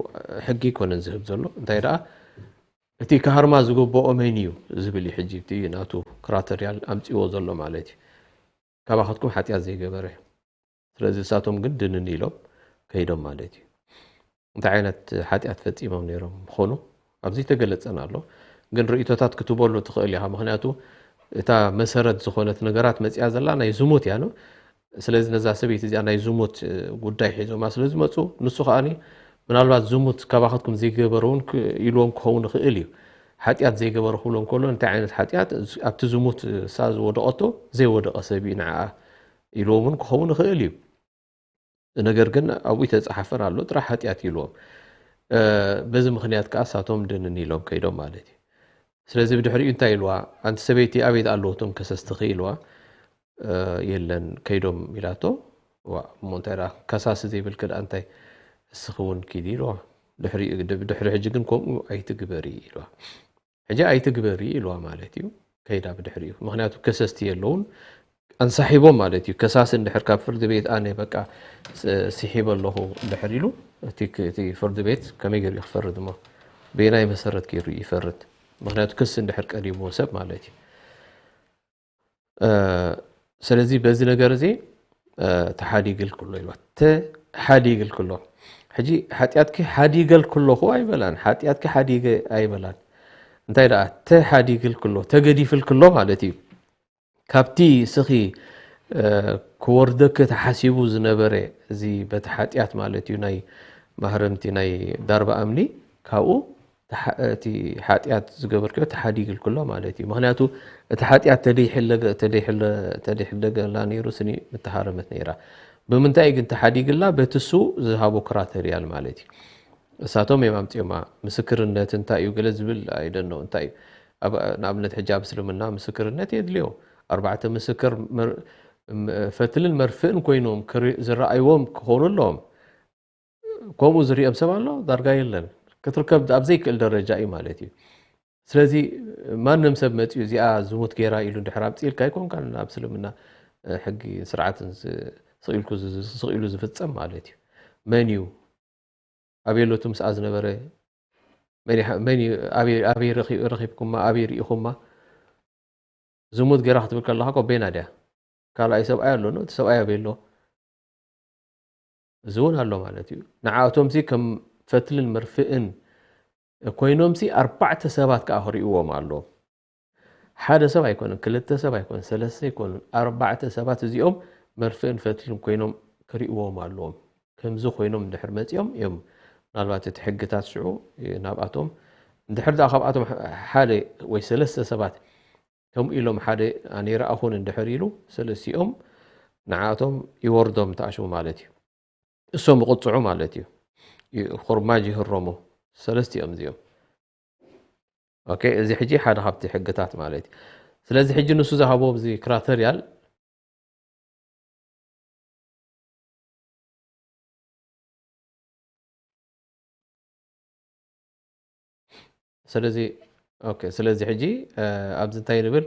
ሕጊ ኣይኮነን ዝህብ ዘሎ። እንታይ ደኣ፣ እቲ ክሃርማ ዝግብኦ መን እዩ ዝብል እዩ ሕጂ እቲ ናቱ ክራተርያል ኣምጺዎ ዘሎ ማለት እዩ። ካባኻትኩም ሓጢኣት ዘይገበረ። ስለዚ እሳቶም ግን ድንን ኢሎም ከይዶም ማለት እዩ። እንታይ ዓይነት ሓጢኣት ፈጺሞም ነይሮም ምኾኑ ኣብዚ ተገለጸን ኣሎ። ግን ርእይቶታት ክትበሉ ትኽእል ኢኻ። ምኽንያቱ እታ መሰረት ዝኾነት ነገራት መጺኣ ዘላ ናይ ዝሙት እያ ነው። ስለዚ ነዛ ሰበይቲ እዚኣ ናይ ዝሙት፣ እ፣ ጉዳይ ሒዞማ ስለ ዝመጹ፣ ንሱ ከኣኒ ምናልባት ዝሙት ካባኻትኩም ዘይገበረ እውን ክ-፣ ኢልዎም ክኸውን ይኽእል እዩ። ሓጢኣት ዘይገበረ ክብሎ እንከሎ እንታይ ዓይነት ሓጢኣት? ኣብቲ ዝሙት እሳ ዝወደቐቶ ዘይወደቐ ሰብ እዩ ንዓኣ ኢልዎም እውን ክኸውን ይኽእል እዩ። ነገር ግን ኣብኡ ይተጻሓፈን ኣሎ፣ ጥራሕ ሓጢኣት ኢልዎም። እ፣ በዚ ምኽንያት ከኣ እሳቶም ድንን ኢሎም ከይዶም ማለት እዩ። ስለዚ ብድሕሪኡ እንታይ ኢልዋ? ኣንቲ ሰበይቲ ኣበይ ኣለዉ እቶም ከሰስትኺ ኢልዋ። እ፣ የለን ከይዶም ኢላቶ። ዋ፣ እሞ እንታይ ደኣ ከሳሲ ዘይብልኪ ደኣ እንታይ እስኺ እውን ኪዲ ኢልዋ። ድሕሪኡ፣ ድ-፣ ድሕሪ ሕጂ ግን ከምኡ ኣይትግበሪ ኢልዋ። ሕጂ ኣይትግበሪ ኢልዋ ማለት እዩ። ከይዳ ብድሕሪኡ። ምኽንያቱ ከሰስቲ የለውን። ኣንሳሒቦም ማለት እዩ። ከሳሲ እንድሕር ካብ ፍርዲ ቤት ኣነ በቃ ስ-፣ ስሒበ ኣለኹ እንድሕር ኢሉ፣ እቲ ክ-፣ እቲ ፍርዲ ቤት ከመይ ገይሩ እዩ ክፈርድ እሞ? በየናይ መሰረት ገይሩ እዩ ይፈርድ? ምኽንያቱ ክሲ እንድሕር ቀሪብዎ ሰብ ማለት እዩ። እ፣ ስለዚ በዚ ነገር እዚ፣ እ፣ ተሓዲግል ክሎ ኢልዋ። ተሓዲግል ክሎ። ሕጂ ሓጢኣትኪ ሓዲገል ክለኹ ኣይበላን። ሓጢኣትኪ ሓዲገ ኣይበላን። እንታይ ደኣ? ተሓዲግል ክሎ፣ ተገዲፍል ክሎ ማለት እዩ። ካብቲ ስኺ፣ እ፣ ክወርደኪ ተሓሲቡ ዝነበረ እዚ በቲ ሓጢኣት ማለት እዩ፣ ናይ ማህረምቲ ናይ ዳርባ እምኒ፣ ካብኡ ተሓ-፣ እቲ ሓጢኣት ዝገበርክዮ ተሓዲግል ክሎ ማለት እዩ። ምኽንያቱ እቲ ሓጢኣት ተደይሕለገ-፣ ተደይሕለ-፣ ተደይሕለገላ ነይሩ ስኒ ምተሃረመት ነይራ። ብምንታይ ግን ተሓዲግላ? በቲ እሱ ዝሃቦ ክራተርያል ማለት እዩ። እሳቶም እዮም ኣምጺኦማ። ምስክርነት እንታይ እዩ ገለ ዝብል ኣይደኖ እንታይ እዩ። ኣብ፣ ንኣብነት ሕጂ ኣብ እስልምና ምስክርነት የድልዮ። ኣርባዕተ ምስክር መር-፣ ም-፣ ፈትልን መርፍእን ኮይኖም ክር-፣ ዝረኣይዎም ክኾኑ ኣለዎም። ከምኡ ዝሪኦም ሰብ ኣሎ? ዳርጋ የለን። ክትርከብ ኣብ ዘይክእል ደረጃ እዩ ማለት እዩ። ስለዚ ማንም ሰብ መጺኡ እዚኣ ዝሙት ገይራ ኢሉ እንድሕር ኣምጺእልካ ኣይኮንካን ኣብ እስልምና፣ እ፣ ሕጊ ስርዓትን ዝ-፣ ስቕ ኢልኩ ዝ-፣ ስቕ ኢሉ ዝፍጸም ማለት እዩ። መን እዩ? ኣበይ ኣሎ እቲ ምስኣ ዝነበረ? መን ይሓ-፣ መን እዩ? ኣበይ፣ ኣበይ ረኺ-፣ ረኺብኩማ? ኣበይ ርኢኹማ? ዝሙት ገይራ ክትብል ከለኻ እኮ ቤና ድያ? ካልኣይ ሰብኣይ ኣሎ፣ ኖ? እቲ ሰብኣይ ኣበይ ኣሎ? እዚ እውን ኣሎ ማለት እዩ። ንዓኣቶምሲ ከም ፈትልን መርፍእን ኮይኖምሲ ኣርባዕተ ሰባት ከኣ ክርእይዎም ኣለዎም። ሓደ ሰብ ኣይኮነን፣ ክልተ ሰብ ኣይኮነን፣ ሰለስተ ኣይኮነን፣ ኣርባዕተ ሰባት እዚኦም መርፍእን ፈትልን ኮይኖም ክርእይዎም ኣለዎም። ከምዚ ኮይኖም እንድሕር መጺኦም እዮም ምናልባት እቲ ሕግታት ሽዑ ናብኣቶም፣ እንድሕር ደኣ ካብኣቶም ሓደ ወይ ሰለስተ ሰባት ከምኡ ኢሎም ሓደ ኣነ ይረኣኹን እንድሕር ኢሉ፣ ሰለስቲኦም ንዓኣቶም ይወርዶም ተኣሽሙ ማለት እዩ። እሶም ይቕጽዑ ማለት እዩ። ይ-፣ ኹርማጅ ይህረሙ። ሰለስቲኦም እዚኦም። ኦኬ፣ እዚ ሕጂ ሓደ ካብቲ ሕግታት ማለት እዩ። ስለዚ ሕጂ ንሱ ዝሃቦ ኣብዚ ክራተርያል፣ ስለዚ፣ ኦኬ፣ ስለዚ ሕጂ፣ እ፣ ኣብዚ እንታይ ንብል?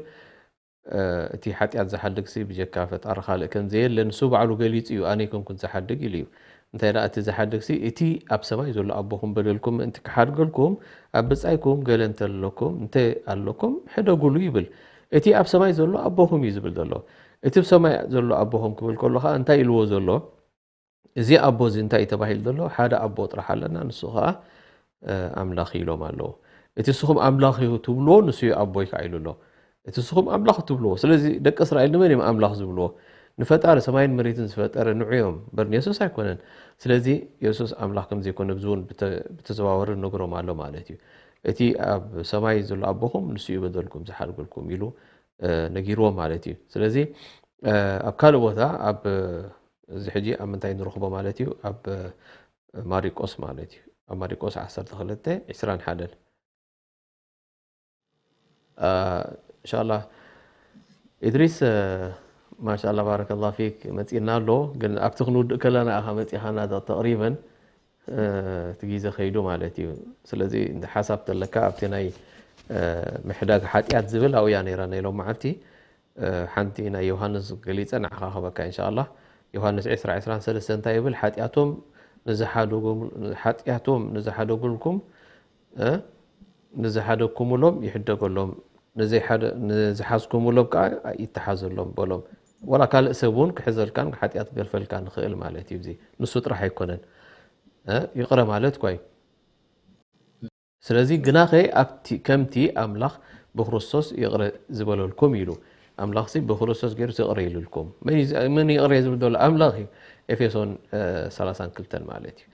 እ፣ እቲ ሓጢኣት ዝሓድግ ሲ ብጀካ ፈጣሪ ካልእ ከም ዘየለ ንሱ ባዕሉ ገሊጹ እዩ። ኣነ ኣይኮንኩን ዝሓድግ ኢሉ እዩ። እንታይ ደኣ እቲ ዝሓድግ ሲ፣ እቲ ኣብ ሰማይ ዘሎ ኣቦኹም በደልኩም ምእንቲ ክሓድገልኩም፣ ኣብ ብጻይኩም ገለ እንተ ኣለኩም፣ እንተ ኣለኩም፣ ሕደጉሉ ይብል። እቲ ኣብ ሰማይ ዘሎ ኣቦኹም እዩ ዝብል ዘሎ። እቲ ኣብ ሰማይ ዘሎ ኣቦኹም ክብል ከሎ ኸኣ እንታይ ኢልዎ ዘሎ? እዚ ኣቦ እዚ እንታይ እዩ ተባሂሉ ዘሎ? ሓደ ኣቦ ጥራሕ ኣለና፣ ንሱ ኸኣ፣ እ፣ ኣምላኽ እዩ ኢሎም ኣለዉ። እቲ ንስኹም ኣምላኽ እዩ ትብልዎ፣ ንሱ እዩ ኣቦይ ከኣ ኢሉ ኣሎ። እቲ ንስኹም ኣምላኽ ትብልዎ። ስለዚ ደቂ እስራኤል ንመን እዮም ኣምላኽ ዝብልዎ? ንፈጣሪ ሰማይን መሬትን ዝፈጠረ ንዑ እዮም፣ እምበር ንየሱስ ኣይኮነን። ስለዚ የሱስ ኣምላኽ ከም ዘይኮነ ኣብዚ እውን ብተ-፣ ብተዘዋወሪ ነግሮም ኣሎ ማለት እዩ። እቲ ኣብ ሰማይ ዘሎ ኣቦኹም ንሱ እዩ በደልኩም ዝሓድገልኩም ኢሉ፣ እ፣ ነጊርዎም ማለት እዩ። ስለዚ፣ እ፣ ኣብ ካልእ ቦታ ኣብ፣ እዚ ሕጂ ኣብ ምንታይ ንረኽቦ ማለት እዩ? ኣብ፣ እ፣ ማሪቆስ ማለት እዩ። ኣብ ማሪቆስ ዓሰርተ ክልተ፣ ዕስራን ሓደን። እ፣ ኢንሻላህ ኢድሪስ፣ እ፣ ማሻላ ባረከላ ፊክ መጺእና ኣሎ። ግን ኣብቲ ክንውድእ ከለና ኢኻ መጺኻና ተቕሪበን። እ፣ እቲ ግዜ ከይዱ ማለት እዩ። ስለዚ እንተ ሓሳብ ተለካ ኣብቲ ናይ፣ እ፣ ምሕዳግ ሓጢኣት ዝብል ኣብያ ነይራ ናይ ሎም መዓልቲ፣ እ፣ ሓንቲ ናይ ዮሃንስ ገሊጸ ንዓኻ ክበካ ኢንሻኣላህ። ዮሃንስ ዕስራ ዕስራን ሰለስተን እንታይ ይብል? "ሓጢኣቶም ንዝሓደጉም-፣ ሓጢኣቶም ንዝሓደጉልኩም፣ እ፣ ንዝሓደግኩምሎም ይሕደገሎም፣ ንዘይሓደ-፣ ንዝሓዝኩምሎም ከኣ ይተሓዘሎም" በሎም። ወላ ካልእ ሰብ እውን ክሕዘልካን ሓጢኣት ክገድፈልካን ንኽእል ማለት እዩ። እዚ ንሱ ጥራሕ ኣይኮነን። እ፣ ይቕረ ማለት እኳ እዩ። ስለዚ ግናኸ ኣብቲ፣ ከምቲ ኣምላኽ ብክርስቶስ ይቕረ ዝበለልኩም ኢሉ። ኣምላኽሲ ብክርስቶስ ገይሩስ ይቕረ ኢሉልኩም። መን እዩ ዝ-፣ መን ይቕረ ዝብል ዘሎ? ኣምላኽ እዩ። ኤፌሶን፣ እ፣ ሰላሳን ክልተን ማለት እዩ።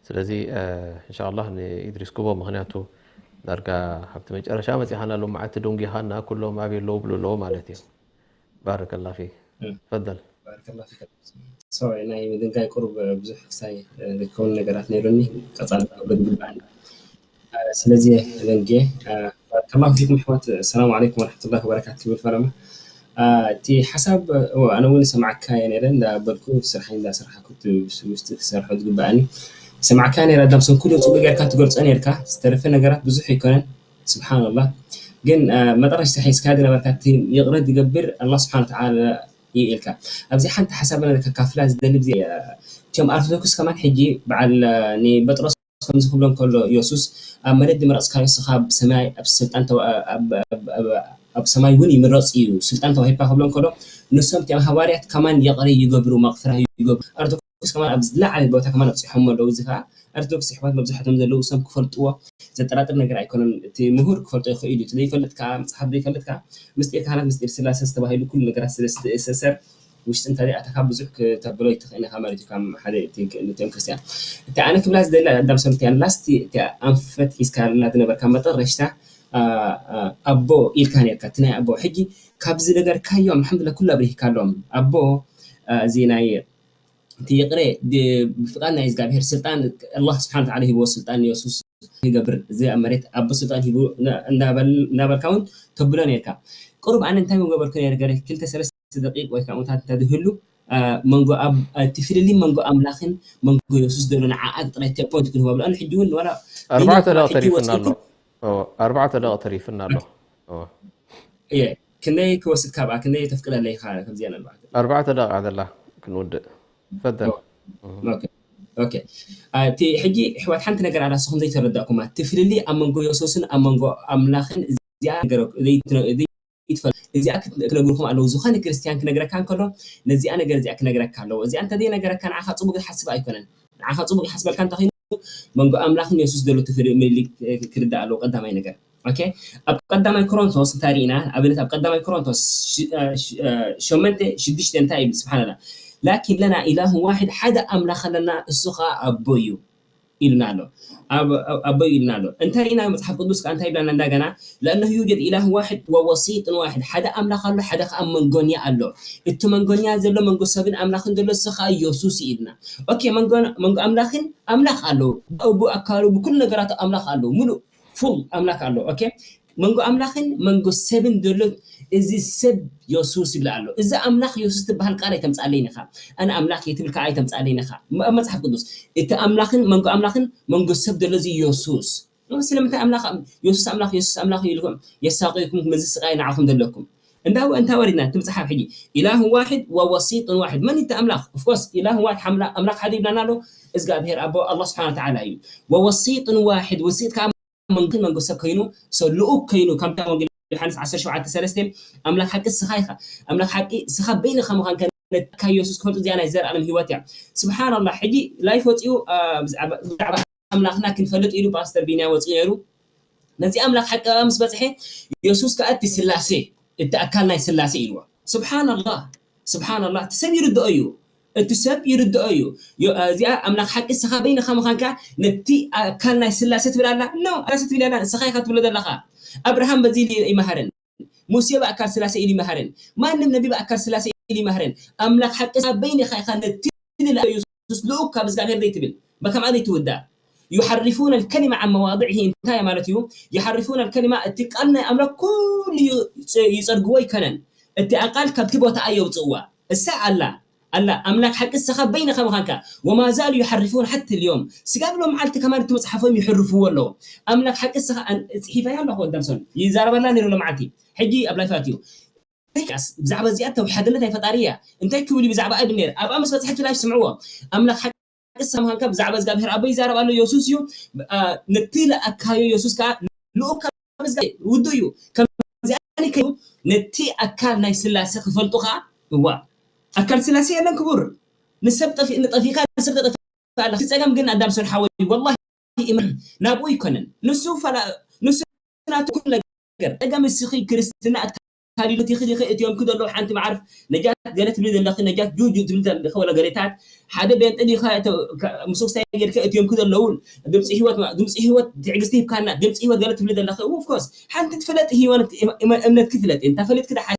ስለዚ፣ እ፣ ኢንሻኣላህ ንኢድሪስ ክቦ፣ ምኽንያቱ ዳርጋ ኣብቲ መጨረሻ መጺኻና፣ ሎም መዓልቲ ደንጒኻና፣ ኩሎም ኣበይ ኣለዉ ብሉ ኣለዉ ማለት እዩ። ባረከላ ፊክ። እም። ተፈደል። ባረከላ ፊክ። ሶሪ፣ ናይ ምድንጋይ ቁሩብ ብዙሕ ክሳይ፣ እ፣ ዝከውን ነገራት ነይሩኒ፣ ቀጻሊ ክብል ዝግባኣኒ። እ፣ ስለዚ ደንጌ፣ እ፣ ባረከላ ፊኩም ኣሕዋት፣ ሰላም ዓለይኩም ወረሕመቱላሂ ወበረካቱ ክብል ፈለማ። እ፣ እቲ ሓሳብ፣ እ፣ ኣነ እውን ሰማዕካ እየ ነይረ፣ እንዳበልኩ ስርሐይ እንዳሰራሕኩ፣ እቲ ውሽጢ ክሰርሖ ዝግባኣኒ ሰማዕካ ነይረ። ኣዳም ሰንኩሉ ጽቡቅ ጌርካ ትገልጾ ነይርካ፣ ዝተረፈ ነገራት ብዙሕ ኣይኮነን። ስብሓንላህ። ግን፣ እ፣ መጠረሽታ ሒዝካ ዝነበርካ፣ እቲ ይቕረ ዝገብር ኣላህ ስብሓን ወተዓላ እዩ ኢልካ። ኣብዚ ሓንቲ ሓሳብ ኣነ ከካፍላ ዝደሊ፣ ብዚ፣ እ፣ እቶም ኣርቶዶክስ ከማን ሕጂ በዓል፣ እ፣ ንጴጥሮስ ከምዚ ክብሎ እንከሎ፣ የሱስ ኣብ መሬት ዝመረጽካዮ ንስኻ ኣብ ሰማይ፣ ኣብ ስልጣን ተዋ-፣ ኣብ፣ ኣብ፣ ኣብ፣ ኣብ ሰማይ እውን ይምረጽ እዩ፣ ስልጣን ተዋሂብካ ክብሎ እንከሎ፣ ንሶም እቲኦም ሃዋርያት ከማን ይቕረ ይገብሩ፣ መቕፍራ ይገብሩ። ኣርቶዶክስ ከማን ኣብ ዝለዓለ ቦታ ከማን ኣብጺሖሞ ኣለዉ። እዚ ከኣ ኣርቶዶክስ ኣሕዋት መብዛሕትኦም ዘለዉ እሶም ክፈልጥዎ ዘጠራጥር ነገር ኣይኮነን። እቲ ምሁር ክፈልጦ ይኽእል እዩ። እቲ ዘይፈልጥ ከኣ፣ መጽሓፍ ዘይፈልጥ ከኣ፣ ምስጢር ካህናት፣ ምስጢር ስላሴ ዝተባሂሉ ኩሉ ነገራት ስለ ዝተእሰሰር፣ ውሽጢ እንተ ዘይኣተኻ ብዙሕ ክተብሎ ኣይትኽእልን ኢኻ ማለት እዩ። ካብ ሓደ እቲ ክ-፣ ነቲኦም ክርስትያን። እቲ ኣነ ክብላ ዝደሊ ኣዳም ሰምትያን ላስቲ፣ እቲ ኣንፈት ሒዝካልና ዝነበርካ መጠረሽታ፣ ኣ፣ ኣ፣ ኣቦ ኢልካ ነርካ። እቲ ናይ ኣቦ ሕጂ ካብዚ ነገር ካዮም፣ ኣልሓምዱሊላህ፣ ኩሉ ኣብሪህካሎም። ኣቦ፣ ኣ፣ እዚ ናይ እቲ ይቕረ ድ-፣ ብፍቃድ ናይ እግዚኣብሔር ስልጣን፣ ኣላህ ስብሓን ወተዓላ ሂብዎ ስልጣን ንየሱስ ክገብር፣ እዚ ኣብ መሬት ኣቦ ስልጣን ሂቡ ና-፣ እናበል-፣ እናበልካ እውን ተብሎ ነርካ። ቁሩብ ኣነ እንታይ ምገበርኩ ነይረ? ገለ ክልተ ሰለስተ ደቂቅ ወይ ከምኡታት እንተዝህሉ፣ አ፣ መንጎ ኣብ-፣ እቲ ፍልልይ መንጎ ኣምላኽን መንጎ የሱስ ዘሎ ንዓኣ ጥራይ እቲ ፖይንት ክንህቦ ብሎ። ኣነ ሕጂ እውን ዋላ ኣርባዕተ ደቂቕ ዘይመልክዓ ሕጂ ተሪፍና ኣሎ። ወፂእኩ። ኦ፣ ኣርባዕተ ደቂቕ ተሪፍና ኣሎ። ኦ። እየ፣ ክንደይ ክወስድ ካብኣ፣ ክንደይ ተፍቅደለይ ኢኻ ከምዚኣ ነልባዕተ? ኣርባዕተ ደቂቕ ዘላ ክንውድእ። ፈደል። ኦ፣ ኦኬ፣ ኦኬ። አ፣ እቲ ሕጂ ኣሕዋት ሓንቲ ነገር ኣላ፣ ንስኹም ዘይተረዳእኩማ። እቲ ፍልልይ ኣብ መንጎ የሱስን ኣብ መንጎ ኣምላኽን እዚኣ ነገር ዘይትነ-፣ ዘይትፈል-፣ እዚኣ ክት-፣ ክነግርኩም ኣለዉ። ዝኾነ ክርስትያን ክነግረካ እንከሎ፣ ነዚኣ ነገር እዚኣ ክነግረካ ኣለዎ። እዚኣ እንተዘይነገረካ ንዓኻ ጽቡቕ ይሓስብ ኣይኮነን። ንዓኻ ጽቡቕ ይሓስበልካ እንተኾይኑ፣ መንጎ ኣምላኽን የሱስ ዘሎ እቲ ፍልልይ ክርዳእ ኣለዎ፣ ቀዳማይ ነገር። ኦኬ? ኣብ ቀዳማይ ኮሮንቶስ እንታይ ርኢና? ንኣብነት ኣብ ቀዳማይ ኮሮንቶስ ሽ-፣ እ፣ ሽ-፣ እ፣ ሸሞንተ ሽዱሽተ እንታይ ይብል? ስብሓንላ። "ላኪን ለና ኢላሁን ዋሒድ፣ ሓደ ኣምላኽ ኣለና፣ እሱ ኸኣ ኣቦ እዩ። ኢልና ኣሎ። ኣቦይ ኢልና ኣሎ። እንታይ ኢና መፅሓፍ ቅዱስ ከዓ እንታይ ይብላና እንዳገና? ለእነሁ ዩጀድ ኢላህ ዋሕድ ወወሲጥን ዋሕድ፣ ሓደ ኣምላኽ ኣሎ፣ ሓደ ከዓ መንጎኛ ኣሎ። እቲ መንጎኛ ዘሎ መንጎ ሰብን ኣምላኽን ዘሎ እሱ ከዓ ኢየሱስ እዩ ኢልና። ኦኬ፣ መንጎ ኣምላኽን ኣምላኽ ኣሎ፣ ብኣካሉ ብኩሉ ነገራቱ ኣምላኽ ኣሎ፣ ሙሉእ ፉል ኣምላኽ ኣሎ። ኦኬ፣ መንጎ ኣምላኽን መንጎ ሰብን ዘሎ እዚ ሰብ የሱስ ይብላ ኣሎ። እዚ ኣምላኽ የሱስ ትበሃል ቃል ኣይተምጻለይን ኢኻ። ኣነ ኣምላኽ እየ ትብል ከዓ ኣይተምጻለይን ኢኻ። ኣብ መጽሓፍ ቅዱስ እቲ ኣምላኽን መንጎ ኣምላኽን መንጎ ሰብ ዘሎ እዚ የሱስ። ስለምንታይ ኣምላኽ የሱስ ኣምላኽ የሱስ ኣምላኽ ኢልኩም የሳቂኩም እዚ ስቃይ ንዓኹም ዘለኩም? እንዳ እንታ ወሪድና እቲ መጽሓፍ ሕጂ ኢላሁ ዋሕድ ወወሲጥን ዋሕድ መን እቲ ኣምላኽ? ኦፍኮርስ ኢላሁ ዋሕድ ኣምላኽ ሓደ ይብላና ኣሎ። እግዚኣብሔር ኣቦ ኣላ ስብሓን ተዓላ እዩ። ወወሲጥን ዋሕድ ወሲጥ ከዓ መንጎ ሰብ ኮይኑ ልኡክ ኮይኑ ከምታ ወንጌል ዮሓንስ ዓሰርተ ሸውዓተ ሰለስተ ኣምላኽ ሓቂ ስኻ ኢኻ ኣምላኽ ሓቂ ስኻ በይንኻ ምዃን ከነካ ኢየሱስ ክፈልጡ እዚኣ ናይ ዘርኣለም ህይወት እያ። ስብሓንላ ሕጂ ላይፍ ወፂኡ ብዛዕባ ኣምላኽና ክንፈልጥ ኢሉ ፓስተር ቢንያ ወፂኡ ነይሩ። ነዚ ኣምላኽ ሓቂ ምስ በፅሐ ኢየሱስ ከዓ እቲ ስላሴ እቲ ኣካል ናይ ስላሴ ኢልዎ። ስብሓንላ ስብሓንላ እቲ ሰብ ይርድኦ እዩ። እቲ ሰብ ይርድኦ እዩ። እዚኣ ኣምላኽ ሓቂ እስኻ በይንኻ ምዃንካ ነቲ ኣካል ናይ ስላሴ ትብል ኣላ። ኖ ስላሴ ትብል ኣላ እስኻ ኢኻ ትብሎ ዘለኻ። ኣብርሃም በዚ ኢሉ ይመሃረን። ሙሴ ብኣካል ስላሴ ኢሉ ይመሃረን። ማንም ነቢ ብኣካል ስላሴ ኢሉ ይመሃረን። ኣምላኽ ሓቂ እስኻ በይንኻ ኢኻ ነቲ ኢየሱስ ልኡክ ካብ እግዚኣብሔር ዘይትብል በከምኣ ዘይትውዳእ። يحرفون الكلمة عن مواضعه እንታይ ማለት እዩ? يحرفون الكلمة እቲ ቃል ናይ ኣምላኽ ኩሉ ይጸርግዎ ይከነን። እቲኣ ቃል ካብቲ ቦታኣ የውፅእዋ። እሳ ኣላ ኣላ ኣምላክ ሓቂ እስኻ በይንኻ ምዃንካ وما زالوا يحرفون حتى اليوم ስጋብ ሎም መዓልቲ ከማን እቲ መፅሓፎም ይሕርፍዎ ኣለዉ። ኣምላክ ሓቂ እስኻ ፅሒፋያ ኣለኹ ወዳምሶን ይዛረበላ ነይሩ ሎም መዓልቲ ሕጂ ኣብ ላይፍ ኣትዩ ብዛዕባ እዚኣ ተውሓድነት ናይ ፈጣሪ እያ እንታይ ክብል ብዛዕባ ኣይብል ነይረ ኣብኣ ምስ በፅሐት ላይፍ ስምዕዎ ኣምላክ ሓቂ እስኻ ምዃንካ ብዛዕባ እግዚኣብሔር ኣቦ ይዛረብ ኣሎ የሱስ እዩ ነቲ ለኣካዮ የሱስ ከዓ ልኡካ ውዱ እዩ ከምዚኣኒ ከዩ ነቲ ኣካል ናይ ስላሴ ክፈልጡ ከዓ እዋ ኣካል ስላሴ የለን ክቡር ንሰብ ጠፊእኒ ጠፊእካ ንሰብ ተጠፊእካ ኣለካ ጸገም ግን ኣዳም ሰልሓወይ ወላሂ እመን ናብኡ ይኮነን ንሱ ፈላ ንሱ ናቱ ኩሉ ነገር ጸገም እስኺ ክርስትና ኣታሊሉ ቲኺ ዲኺ እትዮምኪ ዘለዉ ሓንቲ መዓርፍ ነጃት ገለ ትብሊ ዘለኺ ነጃት ጁጁ ትብሊ ዘለኺ ወላ ገሌታት ሓደ ቤንጢ ዲኻ ምሶክሳይ ጌርካ እትዮምኪ ዘለዉ ድምፂ ህይወት ድምፂ ህይወት ትዕግስቲ ሂብካና ድምፂ ህይወት ገለ ትብሊ ዘለኺ ኦፍኮርስ ሓንቲ ትፍለጥ ህይወት እምነትኪ ፍለጥ እንታ ፈሊጥኪ ደሓ